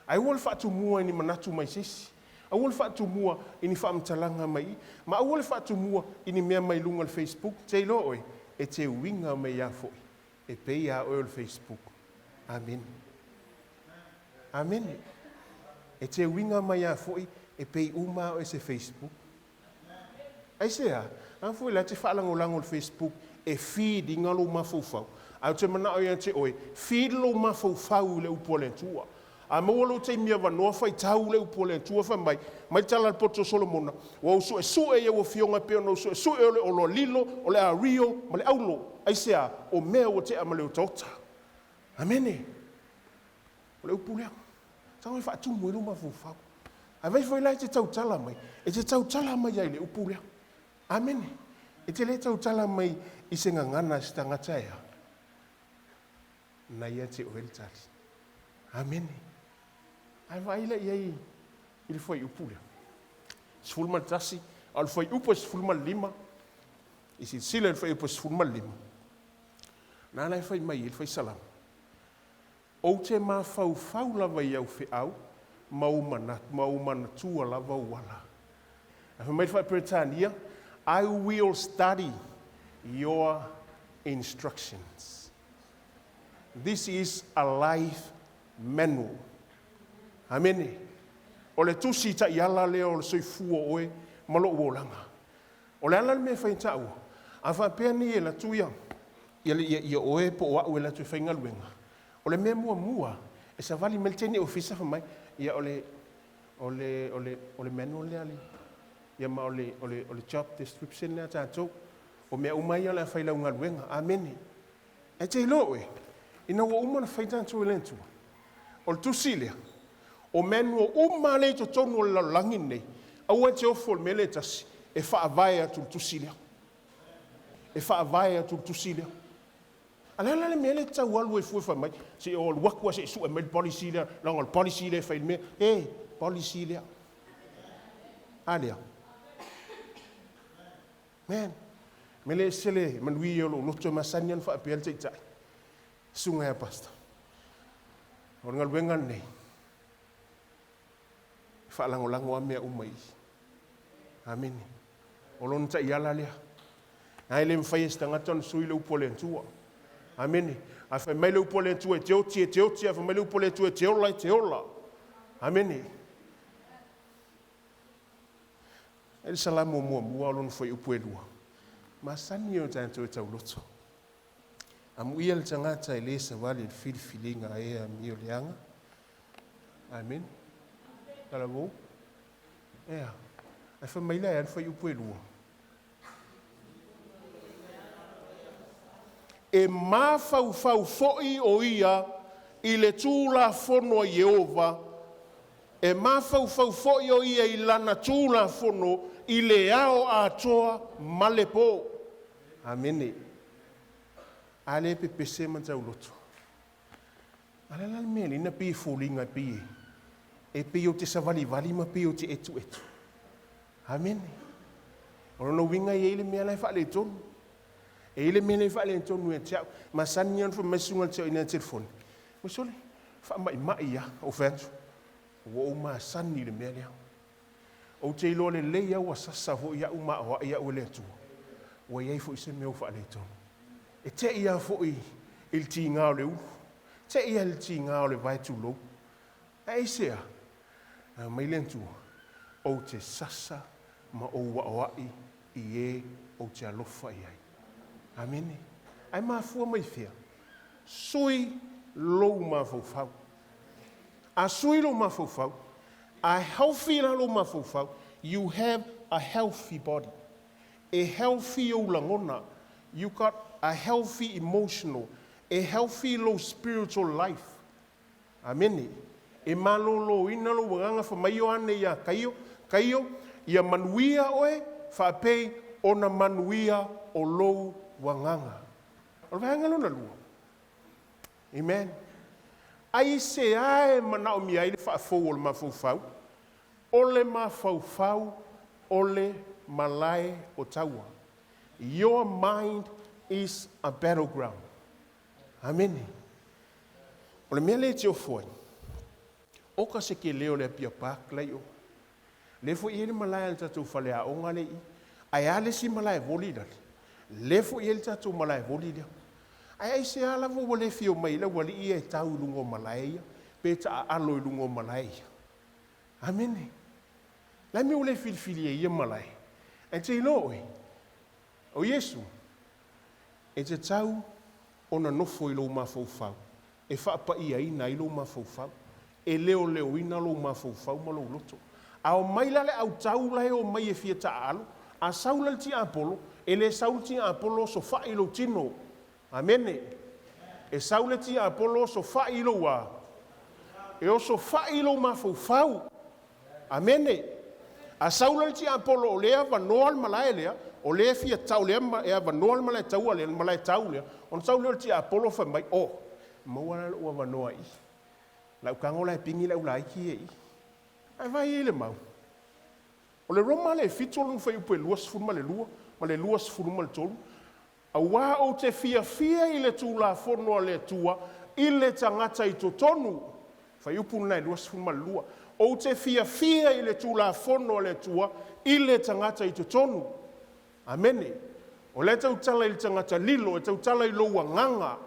Speaker 1: Ae aua le faatumua i ni manatu mai se isi. Aua le faatumua i ni faamatalaga mai i, ma aua le faatumua i ni mea mai luga o le Facebook, te iloa oe, e te uiga mai lava foi e pei lava oe o le Facebook. Amene. Amene. E te uiga mai lava foi e pei uma lava oe se Facebook. Aisea? A foi la e te faalagolago i le Facebook e feed ina lou mafaufau. Ae ou te manao ia te oe, feed lou mafaufau i le upu a le Atua. A maua lou taimi avanoa, faitau le upu a le Atua, fai mai, mai le tala a le poto o Solomona, Ua ou suesue i au afioga e pei ona ou suesue o le oloa lilo, o le ario, ma le aulo. Aisea? O mea ua tea ma le otaota. Amene. O le upu lea. Tago e faatumu ai lou mafaufau. Ae vai foi la e te tautala mai, e te tautala mai ai i le upu lea. Amene. E te le tautala mai i se gagana a se tagata e a? Na ia te oe le tali. Amene. Ae vaai la i ai i le fuaiupu lea. 11, a o le fuaiupu e 15, i silasila i le fuaiupu e 15, na la e fai mai ai le faisalamo. Ou te mafaufau lava i au feau ma ou manatu, ma ou manatua lava ou ala. Ae fai mai le faa-Peretania, I will study your instructions. This is a life manual. Amene. O le tusi taiala lea o le soifua o oe ma lou olaga. O le ala le mea e fai taua, a faapea nei e alu atu ia, ia, ia, ia oe po o au e alu atu e faigaluega, o le mea muamua, e savali mai le teine ofisa fai mai, ia o le, o le, o le, o le manual lea le, ia ma o le, o le, o le job description lea a tatou. O mea uma ia o le a fai lau galuega. Amene. Ae te iloa oe, ina ua uma ona fai tatou e le Atua, o le tusi lea, o manual uma lea i totonu o le lalolagi lenei, aua e te ofo i le mea lea e tasi, e faavae atu i le tusi lea. E faavae atu i le tusi lea. A le a la le mea lea e tau alu ai fua fai mai, se i ou alu atu lava se i sue mai le policy lea, leaga o le policy lea e fai i le mea. E, policy lea. A lea. Man, mele ese le manuia o lou loto e masani ona faapea le taitai. Susuga ia Pastor, o le galuega lenei, e faalagolago lava mea uma i i. Amene. O lona taiala lea. Ae le mafai e se tagata ona sui le upu a le Atua. Amene. A fai mai le upu a le Atua e te oti, e te oti. A fai mai le upu a le Atua e te ola, e te ola. Amene. E le Salamo muamua o lona fuaiupu e lua, masani e o tatou e tauloto. Amuia le tagata e le savali i le filifiliga a e amio leaga. Amen. Talavou. Ea. Ae fai mai la e a le fuaiupu e lua. E mafaufau foi o ia i le Tulafono a Ieova, e mafaufau foi o ia i lana Tulafono i le ao atoa ma le po. Amene. A lea e pepese ma tauloto. A o le a la le mea lea na pei e foliga e pei e, e pei ou te savalivali ma pei ou te etuetu? Amene. O lona uiga e i ai le mea la e faaletonu. E i ai le mea la e faaletonu ia te au. Masani lava ona fai mai le susuga i le toeaina i le telefoni, Oi sole, faamaimai lava. Ou fai atu, Ua ou masani i le mea lea. Ou te iloa lelei lava ua sasa foi au ma aoai au e le Atua, ua i ai foi se mea ua faaletonu. E te i lava foi i le tiga o le ulu, te i lava i le tiga o le vae tulou. Ae aisea? Ae mai le Atua, Ou te sasa ma ou aoai i e ou te alofa i ai. Amene. Ae mafua mai fea? Sui lou mafaufau. A sui lou mafaufau, a healthy la lou mafaufau, you have a healthy body. E healthy ou lagona, you got a healthy emotional, e healthy lou spiritual life. Amene. E malōlōina lou agaga fai mai Ioane iā Kaio, Kaio, ia manuia oe, faapei ona manuia o lou agaga. O le vaega lona lua. Amen. Aisea e manaomia ai le faafou o le mafaufau? O le mafaufau o le malae o taua. Your mind is a battleground. Amene. O le mea lea e te ofo ai, oka se kele o le Apia Park la i o. Lea foi e i ai le malae a le tatou faleaoga lea i i. Ae a le isi malae voli i lale? Lea foi e i ai le tatou malae voli lea. Ae aisea lava ua le fia omai ai le aualii ia e tau i luga o malae ia, pe taaalo i luga o malae ia? Amene. Le a le mea ua le filifili ai ia malae? Ae te iloa oe, o Iesu, e tatau ona nofo i lou mafaufau, e faapaiaina ai lou mafaufau, e leoleoina lou mafaufau ma lou loto. A omai la le autau la e omai e fia taaalo, a sau la le tiapolo, e le sau le tiapolo osofai i lou tino. Amene. E sau le tiapolo osofai i lou a? E osofai i lou mafaufau. Amene. A sau la le tiapolo o lea e avanoa le malae lea, o lea e fia tau, lea e avanoa le malae taua lea, le malae tau lea, ona sau lea o le tiapolo fai mai, Oh, maua la lou avanoa i i. Lau tago la e pigi le aulaiti ia i i. Ae vaai ai le mau. O le Roma le 7 o lona fuaiupu e 22 ma le 23, Auā ou te fiafia i le Tulafono a le Atua i le tagata i totonu. Fuaiupu lena e 22. Ou te fiafia i le Tulafono a le Atua i le tagata i totonu. Amene. O lea e tautala i le tagata lilo, e tautala i lou agaga.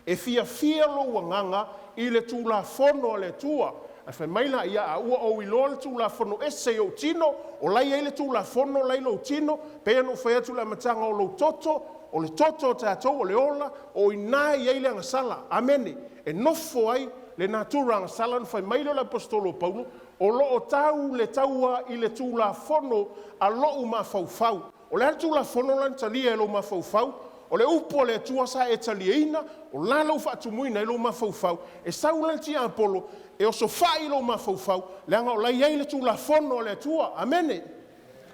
Speaker 1: E fiafia lou agaga i le Tulafono a le Atua. Ae fai mai la ia, a ua ou iloa le Tulafono ese i ou tino, o la e i ai le Tulafono la i lou tino, pei ona ou fai atu i le amataga o lou toto, o le toto o tatou, o le ola, o i ina e i ai le agasala. Amene. E nofo ai le natura agasala. Ona fai mai lea o le Aposetolo o Paulo, O lo o tau le taua i le Tulafono a lou mafaufau. O le a le Tulafono la na talia e lou mafaufau? O le upu a le Atua sa e taliaina, o la lou faatumuina ai lou mafaufau. E sau la le tiapolo e osofai lou mafaufau, leaga o la e i ai le Tulafono a le Atua. Amene.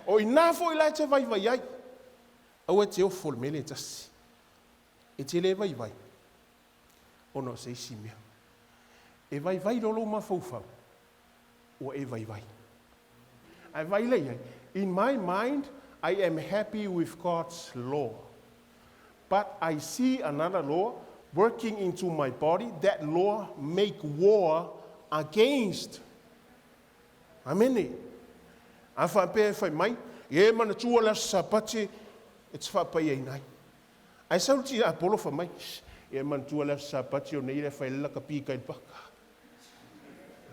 Speaker 1: O i ina foi la e te vaivai ai. Aua e te ofo i le mea lea e tasi. E te le vaivai ona o se isi mea. E vaivai loa lou mafaufau, ua e vaivai. Ae vaai lea i ai, In my mind, I am happy with God's law. But I see another law working into my body, that law make war against. Amene. A faapea e fai mai, Ie manatua le Aso Sapati e te faapaiaina ai. Ae sau le tiapolo fai mai, Ie manatua le Aso Sapati o nei le fai le lakapi kai le paka.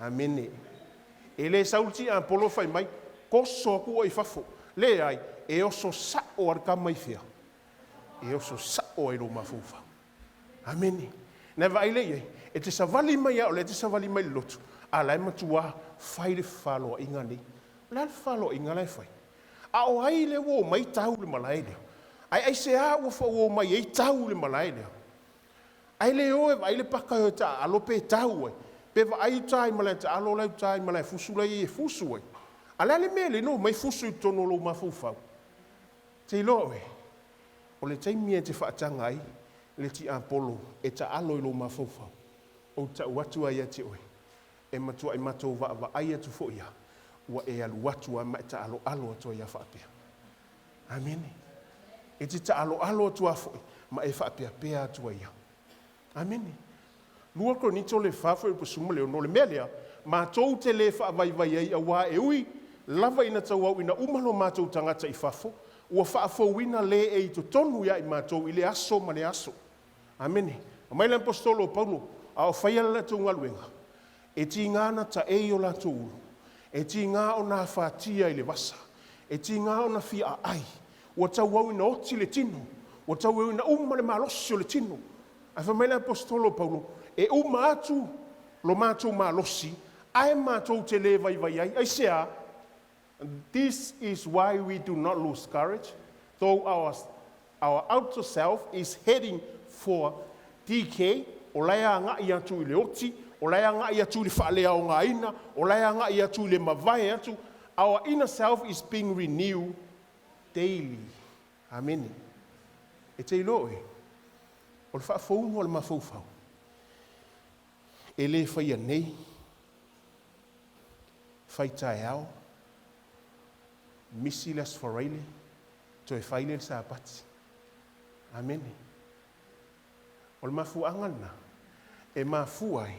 Speaker 1: Amene. E le sau le tiapolo fai mai, Koso aku oe i fafo. Leai, e oso sa'o a le tama i fea? E oso sa'o ai lou mafaufau. Amene. Na e vaai lea i ai, e te savali mai a o lea e te savali mai i le lotu, a la e matua fai le fefaloaiga nei. O le a le fefaloaiga la e fai? A o ai lea ua omai tau i le malae lea? Ae aisea ua omai ai tau i le malae lea? Ae le o e vaai le paka e o e taaalo pe tau ai, pe vaai uta i malae taalo la uta i malae fusu la i ai e fusu ai. A le a le mea e le no omai fusu i totonu o lou mafaufau? Te iloa oe, o le taimi e te faataga ai le tiapolo e taalo i lou mafaufau. Ou te ta'u atu lava ia te oe, e matua'i matou vaavaai atu foi a, ua e alu atu lava ma e ta'alo'alo atu ai a faapea. Amene. E te ta'alo'alo atu a foi ma e fa'apeapea atu ai a. Amene. 2 Korinito le 4 fuaiupu 16, O le mea lea, matou te lē fa'avaivai ai auā e ui lava ina tauau'ina uma lo matou tagata i fafo, ua fa'afouina lē e i totonu iā i matou i le aso ma le aso. Amene. Mai le aposetolo o Paulo, a o faia le latou galuega, e tigā na taʻei o latou ulu, e tigā ona afatia i le vasa, e tigā ona fia aai, ua tauau ina oti le tino, ua tauau ina uma le malosi o le tino. Ae fai mai le aposetolo o Paulo, e uma atu lo matou malosi, ae matou te lē vaivai ai. Aisea? This is why we do not lose courage, though our outer self is heading for decay, o la e agaʻi atu i le oti, o la e agaʻi atu i le faaleaogaina, o la e agaʻi atu i le mavae atu, our inner self is being renewed daily. Amene. E te iloa oe, o le faafouga o le mafaufau, e lē faia nei, fai taeao, misi le Aso Faraile, toe fai lea le Sapati. Amene. O le mafuaaga lena, e mafua ai,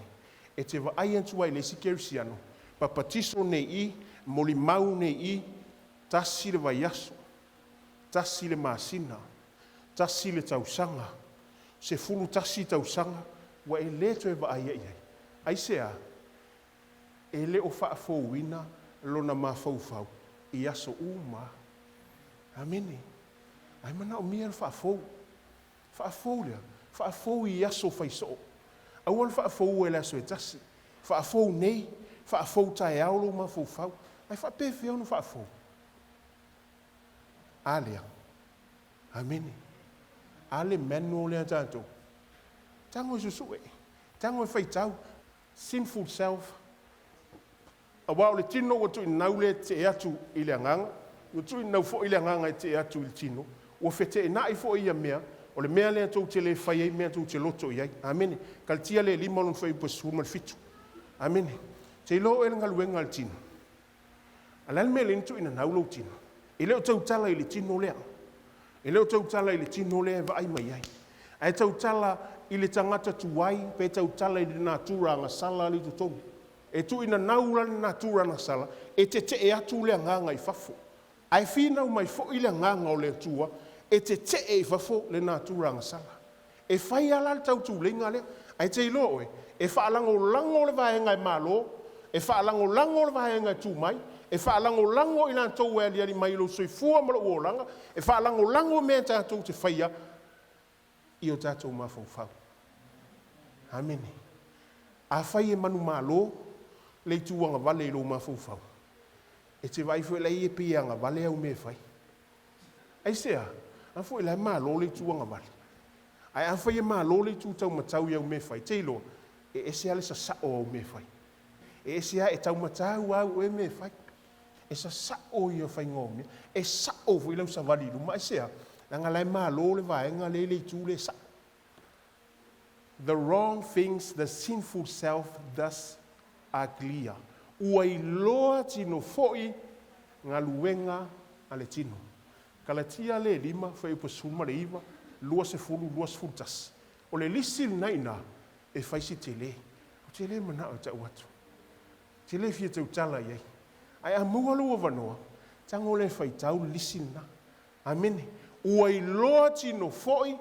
Speaker 1: e te vaai atu ai i le isi kerisiano, papatiso nei i, molimau nei i, tasi le vaiaso, tasi le masina, tasi le tausaga, 11 tausaga, ua e lē toe vaaia i ai. Aisea? E lē o fa'afouina lona mafaufau i aso uma. Amene. Ae manaomia le fa'afou. Fa'afou lea, fa'afou i aso faiso'o. Aua le fa'afoua i le aso e tasi. Fa'afou nei, fa'afou taeao lou mafaufau. Ae fa'apefea ona fa'afou? A lea. Amene. A le manual lea tatou. Tago e susu'e. Tago e faitau. Sinful self. Auā o le tino ua tuuinau lea e tetee atu i le agaga, ua tuuinau foi le agaga e tetee atu i le tino, ua feteenai foi ia mea, o le mea lea tou te lē fai ai mea tou te loto i ai. Amene. Kalatia le 5 lona fuaiupu e 17. Amene. Te iloa oe le galuega a le tino. A le a le mea e lē na tuuinanau lou tino? E le o tautala i le tino lea. E le o tautala i le tino lea e vaai mai ai. Ae tautala i le tagata tuai pe tautala i le natura agasala lea i totonu. E tuuinanau la le natura agasala e tetee atu le agaga i fafo. Ae finau mai foi le agaga o le Atua e tetee i fafo le natura agasala. E fai lava la le tautuleiga lea. Ae te iloa oe, e faalagolago le vaega e malo, e faalagolago le vaega e tu mai, e faalagolago i latou e aliali mai i lou soifua ma lou olaga, e faalagolago mea tatou te faia i o tatou mafaufau. Amene. Afai e manumalo le itu agavale i lou mafaufau, e te vaai foi la i ai e pei e agavale au mea e fai. Aisea? A foi la e malo le itu agavale. Ae afai e malo le itu taumatau i au mea e fai, te iloa, e ese lava le sasa'o o au mea e fai. E ese lava, e taumatau lava au oe mea e fai. E sasa'o ia faiga o mea. E sa'o foi lau savali i luma. Aisea? Leaga la e malo le vaega lea i le itu lea e sa'o. The wrong things the sinful self does are clear. Ua iloa tino foi galuega a le tino. Kalatia le 5, fuaiupu 19, 20, 21. O le lisi lena i ina e fai si tele. Ou te le manao e ta'u atu. Ou te le fia tautala i ai. Ae a maua lou avanoa, tago lea e faitau le lisi lena. Amene. Ua iloa tino foi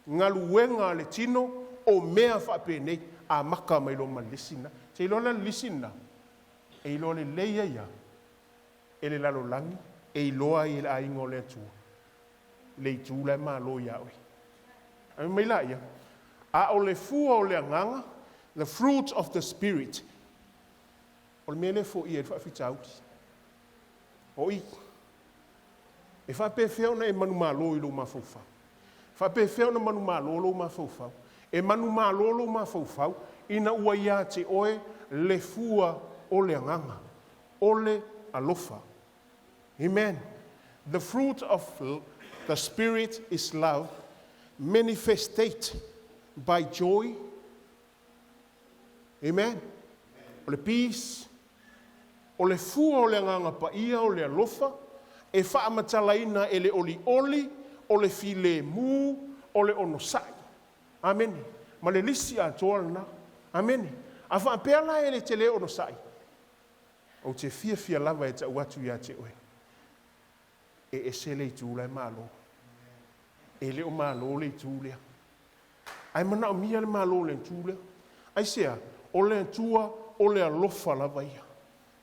Speaker 1: galuega a le tino o mea faapenei, amaka mai loa ma le lisi lena. Te iloa la le lisi lena, e iloa lelei ai a e le lalolagi, e iloa ai e le aiga o le Atua le itu la e malo iā oe. Ae mai laia, a o le fua o le agaga, the fruit of the Spirit, o le mea lea e foia ai le faafitauli. O i, e faapefea ona e manumalo i lou mafaufau? Faapefea ona manumalo lou mafaufau? E manumalo lou mafaufau ina ua iā te oe le fua o le agaga, o le alofa. Amen. The fruit of the Spirit is love, manifested by joy, Amen. O le peace, o le fua o le Agaga Paia o le alofa, e faamatalaina e le olioli, o le filemu, o le onosai. Amene. Ma le lisi atoa lena. Amene. A faapea la e le te le onosai, ou te fiafia lava e tau atu ia te oe, e ese le itu la e malo. E le o malo le itu lea. Ae manaomia le malo o le itu lea. Aisea? O le Atua o le alofa lava ia.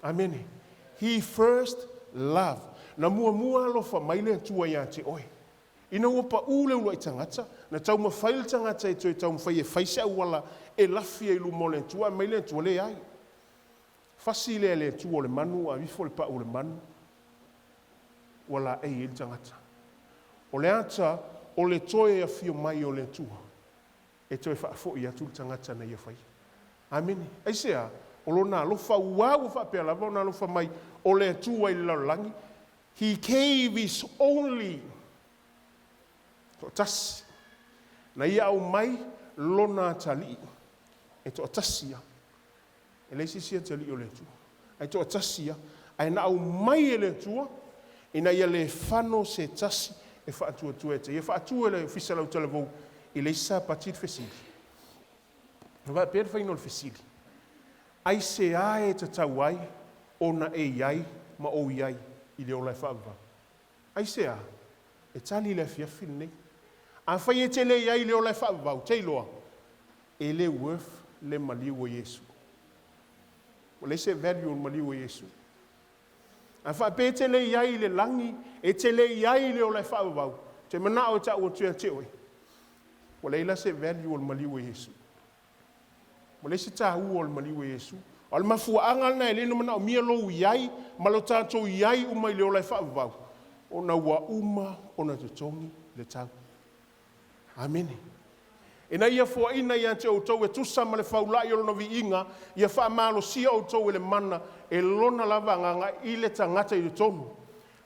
Speaker 1: Amene. He first love. Na muamua alofa mai le Atua ia te oe. Ina ua paʻū le uluai tagata, na taumafai le tagata e toe taumafai e fai se auala e lafi ai i luma o le Atua, ae mai le Atua, Leai. Fasi lea e le Atua o le manu, ave ifo le paʻu o le manu, ua laei ai le tagata. O le ata o le toe afio mai o le Atua, e toe faafoi atu le tagata na ia faia. Amene. Aisea? O lona alofa, ua ua faapea lava ona alofa mai o le Atua i le lalolagi, He gave his only, toatasi, na ia aumai lona atalii e toatasi ia. E leai se isi atalii o le Atua, ae toatasi ia. Ae na aumai e le Atua ina ia le fano se tasi e faatuatua ia te ia. Faatu e le Ofisa Lautalavou i le isi Sapati le fesili. Na faapea le faiga o le fesili, Aisea e tatau ai ona e i ai ma ou i ai i le ola e faavavau? Aisea? E tali i le afiafi lenei. Afai e te le i ai i le ola e faavavau, te iloa, e le worth le maliu o Iesu. Ua leai se value o le maliu o Iesu. A faapea e te le i ai i le lagi, e te le i ai i le ola e faavavau, te manao e ta'u atu ia te oe, ua leai la se value o le maliu o Iesu. Ua leai se tāua o le maliu o Iesu. A o le mafuaaga lena e le na manaomia lou i ai ma lo tatou i ai uma i le ola e faavavau, ona ua uma ona totogi le tau. Amene. Ina ia foaina ia te outou e tusa ma le faula'i o lona viiga, ia faamalosia outou e le mana e lona lava agaga i le tagata i totonu.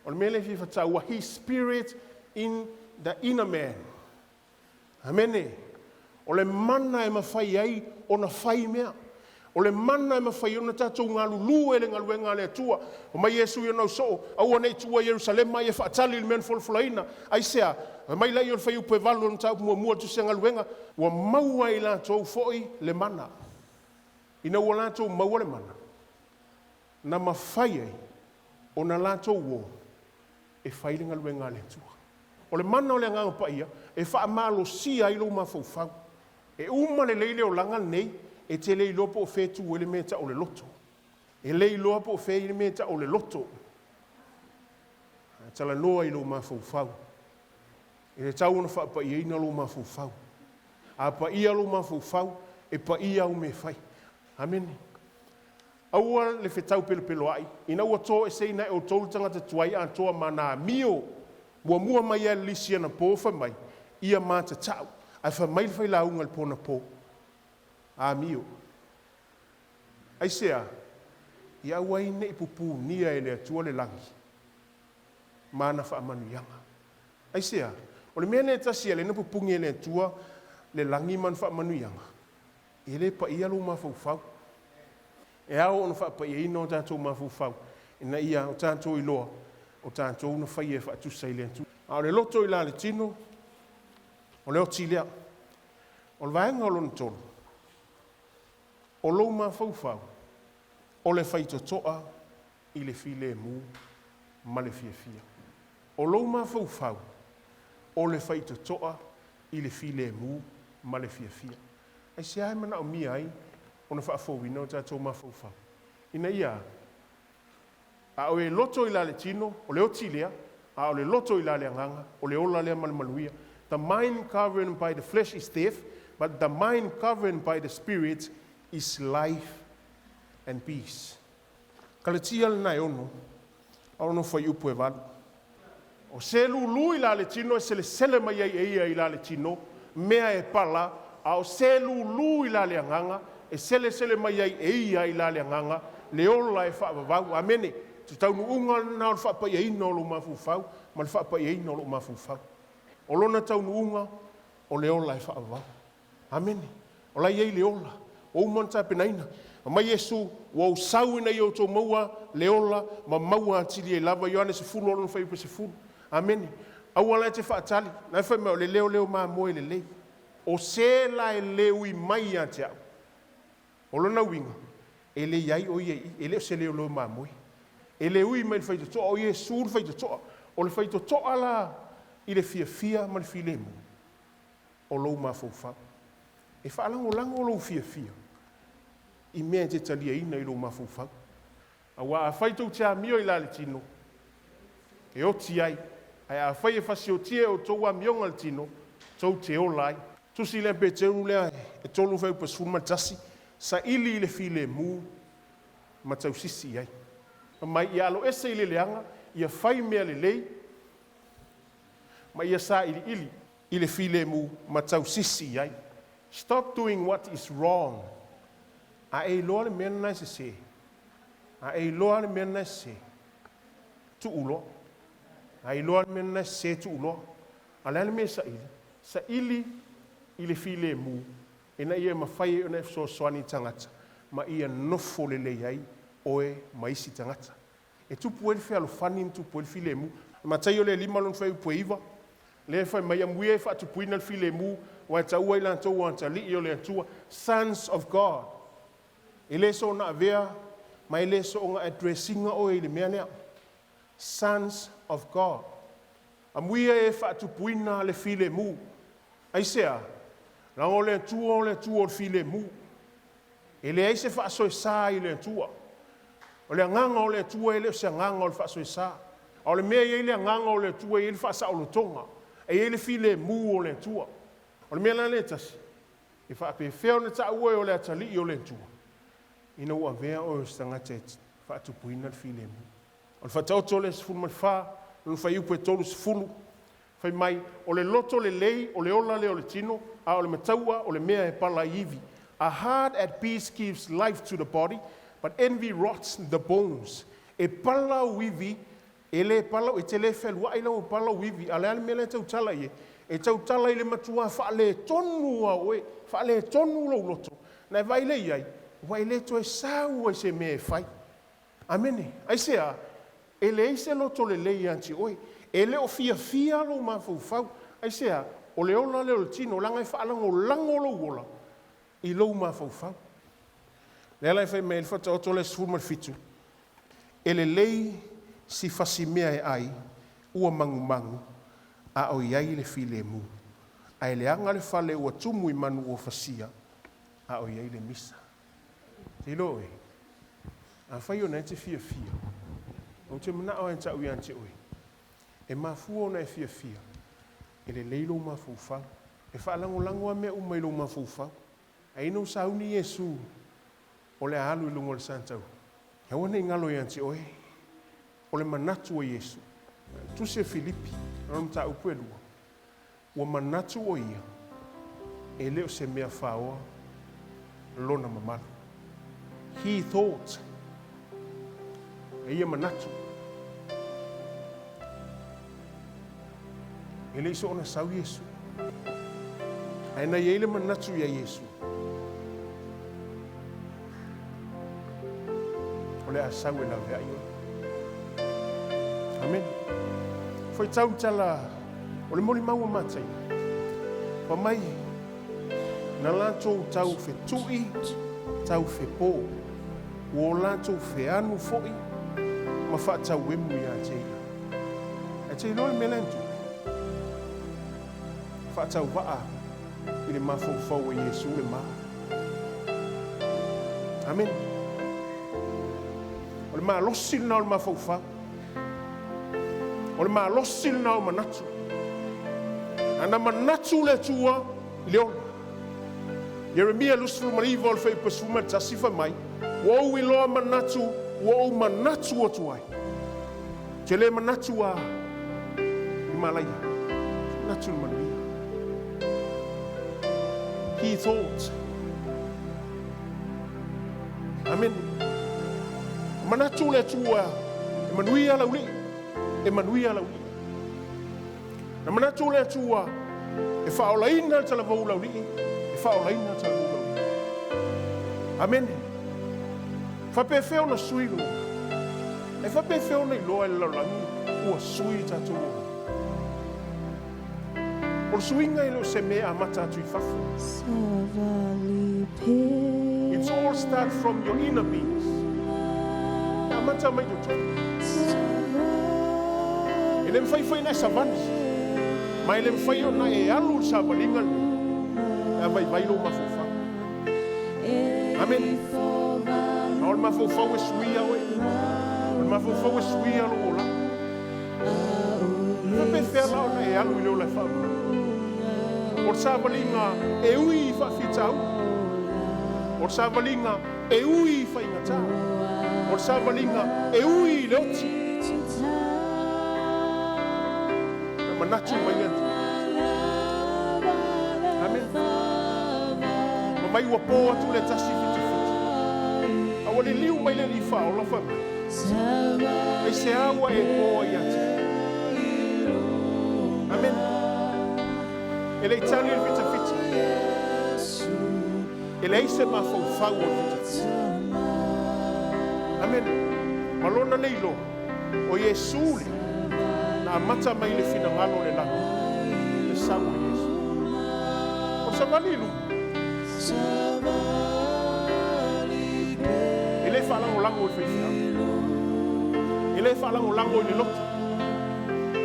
Speaker 1: O le mea lea e fia faataua, his spirit in the inner man. Amene. O le mana e mafai ai ona fai mea. O le mana e mafai ai ona tatou galulue i le galuega a le Atua. Fai mai Iesu i ona ausoo, Aua ne i tuua Ierusalema, ia faatali i le mea na folafolaina. Aisea? Fai mai laia o le fuaiupu e valu o le mataupu muamua o le Tusi Galuega, ua maua e i latou foi le mana. Ina ua latou maua le mana, na mafai ai ona latou o e fai le galuega a le Atua. O le mana o le Agaga Paia e faamalosia ai lou mafaufau. E uma lelei le olaga lenei, e te le iloa po o fea e tu ai le mea e tau o le loto. E le iloa po o fea le mea e tau o le loto. Ae talanoa i lou mafaufau. E tatau ona faapaiaina lou mafaufau. A paia lou mafaufau, e paia au mea e fai. Amene. Aua le fetau pelopeloaʻi, ina ua toeseina e outou le tagata tuai atoa ma ana amio. Muamua mai ia le lisi anapo fai mai, ia matatau, ae fai mai le failauga i le po anapo, Amio. Aisea? Ia aua ai ne i pupunia e le Atua le lagi ma ana faamanuiaga. Aisea? O le mea lea e tasi e ala ai ona pupuni e le Atua le lagi ma ana faamanuiaga, E le paia lou mafaufau. E ao ona faapaiaina o tatou mafaufau ina ia o tatou iloa o tatou na faia e faatusa i le Atua. A o le loto i la le tino, o le oti lea. O le vaega o lona tolu, o lou mafaufau, o le faitotoa i le filemu ma le fiafia. O lou mafaufau, o le faitotoa i le filemu ma le fiafia. Aisea e manaomia ai ona faafouina o tatou mafaufau? Ina ia a o e loto i la le tino, o le oti lea, a o le loto i la le agaga, o le ola lea ma le manuia. The mind governed by the flesh is death, but the mind governed by the spirit is life and peace. Kalatia lena e ono, a ono fuaiupu e valu. O se lulu i la le tino e selesele mai ai e ia i la le tino, mea e pala, a o se lulu i la le agaga, e selesele mai ai e ia i la le agaga, le ola e faavavau. Amene. O se taunuuga lena o le faapaiaina o lou mafaufau ma le faapaiaina o lou mafaufau. O lona taunuuga, o le ola e faavavau. Amene. O la e i ai le ola. Ua uma ona tapenaina. Fai mai Iesu, ua ou sau ina ia outou maua le ola ma maua atili ai lava. Ioane 10 lona fuaiupu 10. Amene. Aua la e te faatali. Na e fai mai o le leoleo mamoe lelei. O se la e le ui mai ia te au. O lona uiga, e le i ai o ia i i, e le o se leoleo mamoe. E le ui mai i le faitotoa, o Iesu le faitotoa. O le faitotoa la i le fiafia ma le filemu o lou mafaufau. E faalagolago lou fiafia i mea e te taliaina i lou mafaufau. Aua afai tou te amio i la le tino, e oti ai, ae afai e fasiotia e outou amioga le tino, tou te ola ai. Tusi lea Peteru lea e 3 fuaiupu 11, saili i le filemu ma tausisi i ai. Fai mai, ia aloese i le leaga, ia fai mea lelei, ma ia sailiili i le filemu ma tausisi i ai. Stop doing what is wrong. A e iloa le mea lena e sese, a e iloa le mea lena e sese, tuu loa. A e iloa le mea lena e sese, tuu loa. A o le a le mea e saili? Saili i le filemu ina ia mafai ai ona e fesoasoani i tagata ma ia nofo lelei ai oe ma isi tagata. E tupu ai le fealofani ma tupu ai le filemu. Mataio le 5 lona fuaiupu e 9, lea e fai mai, amuia e faatupuina le filemu, aua e taua i latou o atalii o le Atua, sons of God. E le soona avea ma e le soona address ina oe i le mea lea. Sons of God. Amuia e faatupuina le filemu. Aisea? Leaga o le Atua o le Atua o le filemu. E leai se faasoesa i le Atua. O le agaga o le Atua e le o se agaga o le faasoesa. A o le mea e i ai le agaga o le Atua e i ai le faasaolotoga, e i ai le filemu o le Atua. O le mea la lea e tasi, e faapefea ona taua e o le atalii o le Atua, ina ua avea oe o se tagata e faatupuina le filemu. O le Faataoto lea 14, lona fuaiupu e 30, Fai mai, o le loto lelei o le ola lea o le tino, a o le mataua o le mea e pala ai ivi. A heart at peace gives life to the body, but envy rots the bones. E pala ou ivi, e le pala, e te le fealuai la ua pala ou ivi. A o le a le mea la e tautala i ai? E tautala i le matua faaletonu lava o oe, faaletonu lou loto. Na e vaai lea i ai, ua e le toe sau ai i se mea e fai. Amene. Aisea? E leai se loto lelei ia te oe. E le o fiafia lou mafaufau. Aisea? O le ola lea o le tino, leaga e faalagolago lou ola i lou mafaufau. Lea la e fai mai ai le Faataoto lea 17, E lelei si fasimea e ai, ua magumagu, a o i ai le filemu. Ae leaga le fale ua tumu i manu ua fasia, a o i ai le misa. Te iloa oe, afai ona e te fiafia, ou te manao e ta'u ia te oe, e mafua ona e fiafia, e lelei lou mafaufau, e faalagolago a mea uma i lou mafaufau. Ae ina ua sauni Iesu o le a alu i luga o le sataua, aua ne i galo ia te oe, o le manatu o Iesu. Tusi e Filipi, lona mataupu e 2. Ua manatu o ia, e le o se mea faoa lona mamalu. He thought, e ia manatu, e le i soona sau Iesu. Ae na i ai le manatu iā Iesu, o le a sau e laveai oe. Amene. Faitau tala. O le molimau a Mataio, fai mai, na latou tau fetuʻi, tau fepō, ua o latou feanu foi ma faatauemu iā te ia. Ae te iloa le mea la e tupu? Faatauvaa i le mafaufau o Iesu le ma. Amene. O le malosi lena o le mafaufau. O le malosi lena o manatu. A na manatu le Atua i le ola. Ieremia 29 o le fuaiupu 11 fai mai, ua ou iloa manatu ua ou manatu atu ai. Ou te le manatu a i malaia. Manatu i le manuia. He thought. Amene. Manatu le Atua e manuia laulii, e manuia laulii. Na manatu le Atua e faaolaina le talavou laulii, e faaolaina le talavou laulii. Amene. Faapefea ona sui lou olaga? E faapefea ona iloa e le lalolagi ua sui tatou olaga? O le suiga e le o se mea e amata atu i fafo. It's all start from your inner beings. E amata mai totonu. E le mafai foi ona e savali, ma e le mafai ona e alu i le savaliga lenei pe a vaivai lou mafaufau. Amene. A o le mafaufau e suia oe. O le mafaufau e suia lou olaga. E faapefea la ona e alu i le ola e faavavau? O le savaliga e ui i faafitauli. O le savaliga e ui i faigata. O le savaliga e ui i le oti. Na manatu mai le Atua. Amene. Fai mai ua po atu le 177. A ua liliu mai le Alii Faaola fai mai, Aisea ua e po ai ia te au? Amene. E le i tali le fitafita. E leai se mafaufau o le fitafita. Amene. Ma lona le iloa, o Iesu lea na amata mai i le finagalo o le lagi, le sau o Iesu. O le savali i luma, e le faalagolago i le faifeau, e le faalagolago i le loto,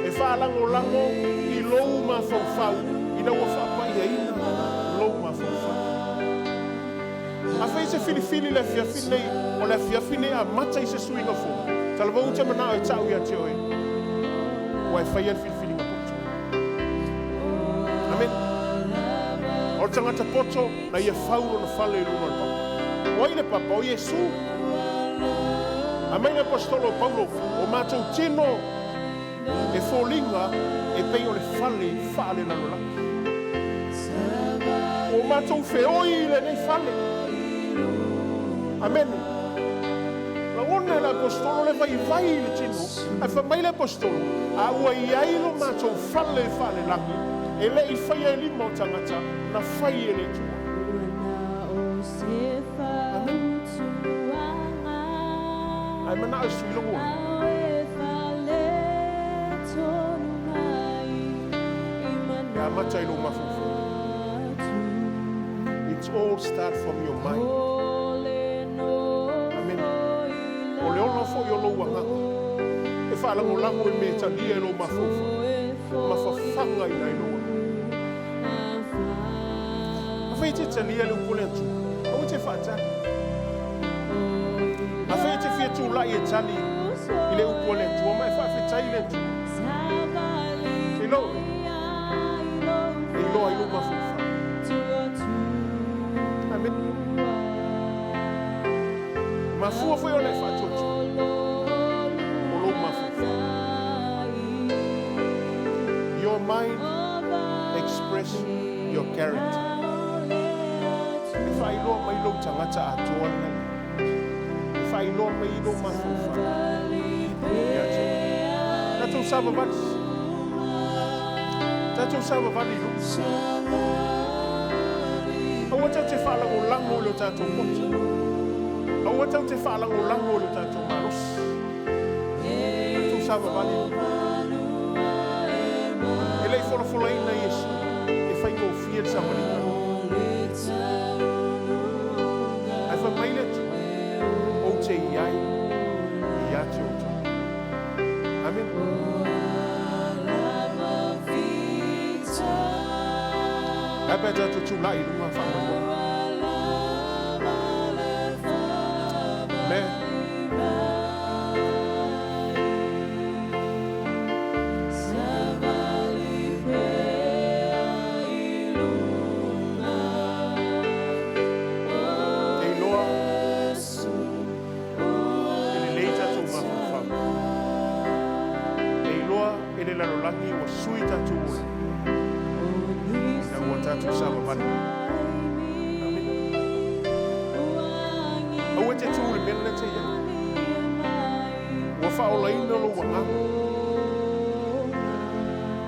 Speaker 1: e faalagolago i lou mafaufau ina ua faapaiaina lou mafaufau. Afai e te filifili i le afiafi nei, o le afiafi nei amata i se suiga fou, talavou ou te manao e ta'u ia te oe, ua e faia le filifiliga poto. Amene. O le tagata poto, na ia fau lona fale i luga o le papa. O ai le papa? O Iesu. Aumai le Aposetolo o Paulo, o matou tino e foliga e pei o le fale faalelalolagi. Ua matou feoi i lenei fale. Amene. Lagona e le Aposetolo le vaivai i le tino, ae fai mai le Aposetolo, a ua i ai lo matou fale faalelagi, e le i faia e lima o tagata, na fai e le Atua. Amene. Ae manao e sui lou ola. E amata i lou mafaufau. It's all start from your mind. Amene. O le ola foi o lou agaga e faalagolago i mea e talia e lou mafaufau ma fafaga ina ai lou agaga. Afai e te talia le upu a le Atua, aua e te faatali. Afai e te fia tulai e tali i le upu a le Atua ma e faafetai i le Atua, te iloa oe, e iloa ai lou mafaufau. Amene. E mafua foi ona e faatuatua o lou mafaufau. Your mind express your character. E faailoa mai lou tagata atoa lena ia. E faailoa mai i lou mafaufau. Ia te oe. Tatou savavali. Tatou savavali i luma. Aua tatou te faalagolago i lo tatou poto. Aua tatou te faalagolago i lo tatou malosi. Tatou savavali i luma. E le i folafolaina Iesu e faigofie le savaliga. Ae fai mai le Atua, Ou te i ai ia te outou. Amene. Ae a pe a tatou tulai i luga faamoemoe. Amen. E iloa e lelei tatou mafaufau. E iloa e le lalolagi ua sui tatou ola ina ua tatou savavali. Amene. Aua e te tu i le mea lena e te i ai. Ua faaolaina lou agaga.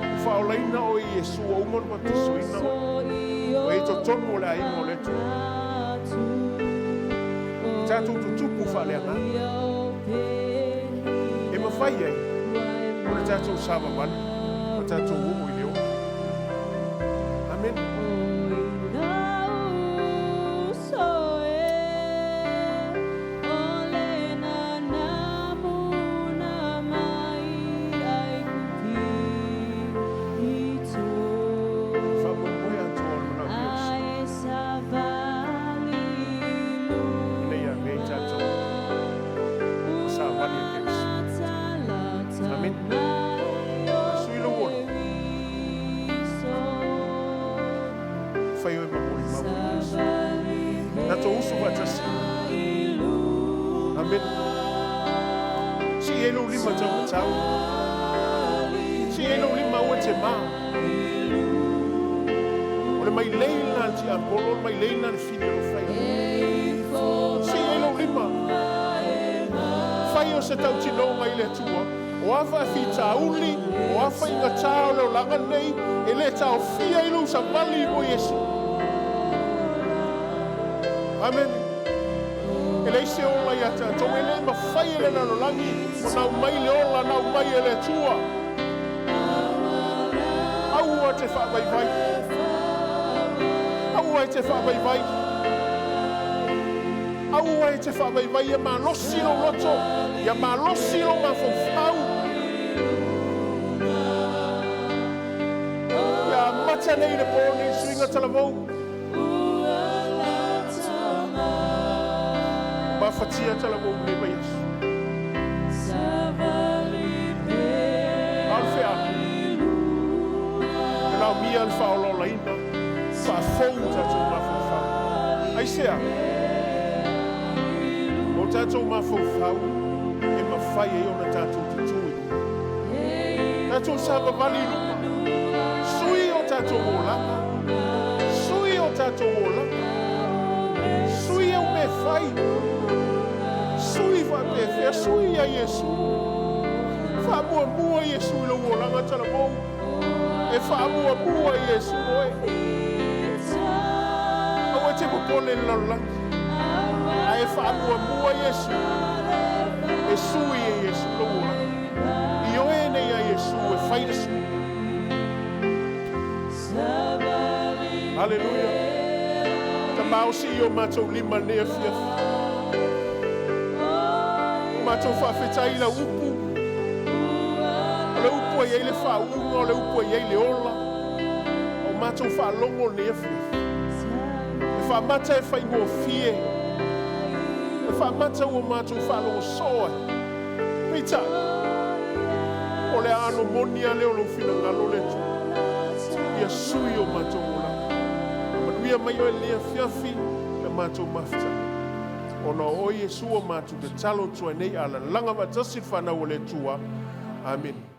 Speaker 1: Ua faaolaina oe i Iesu ua uma ona batisoina oe. Ua i totonu o le aiga o le Atua. tatou tutupu faaleagaga. E mafai ai ona tatou savavali ma tatou oo i le ola. Amene. Faamoemoe atoa o le manaomia o le Ina ia avea i tatou ma savali a Keriso. Amene. Sui lou ola. Fai oe ma molimau o Iesu. Tatou usu faatasi. Amene. Sii ai lou lima taumatau. Sii ai lou lima aua e te ma. O le mailei lena a le tiapolo, o le mailei lena a le fili o lo o fai. Sii ai lou lima. Fai o se tautinoga i le Atua, o a faafitauli, o a faigata o le olaga lenei, e le taofia ai lou savali mo Iesu. Amene. E leai se ola ia tatou, e le mafai e le lalolagi ona aumai le ola na aumai e le Atua. Aua te faavaivai. Aua e te faavaivai. Aua e te faavaivai, ia malosi lou loto, ia malosi lou mafaufau. Ia amata nei le po nei suiga talavou. Mafatia talavou i lenei vaiaso. A o le feau, manaomia le faaolaolaina, faafou o tatou mafaufau. Aisea? O tatou mafaufau e mafai ai ona tatou tutū i luga. Tatou savavali i luma. Sui o tatou olaga. Sui o tatou olaga. Sui au mea e fai. Sui faapefea, sui ia Iesu. Faamuamua Iesu i lou olaga talavou. E faamuamua Iesu oe. Aua e te popole i le lalolagi. Ae faamuamua Iesu. E sui e Iesu lou olaga. Ioe nei ia Iesu e fai le sui. Haleluia. Tama o sii o matou lima i lenei afiafi. O matou faafetai i lau upu. O le upu e i ai le faauuga, o le upu e i ai le ola. O matou faalogo i lenei afiafi. E faamata e faigofie. E faamata ua matou faalogo soo ai. Peitai, o le aano moni lava lea o lou finagalo le Atua, ia sui o matou olaga. Faamanuia mai oe i lenei afiafi i la matou mafutaga. Ona o oe Iesu ua matou tatalo atu ai nei, alalaga faatasi le fanau a le Atua. Amene.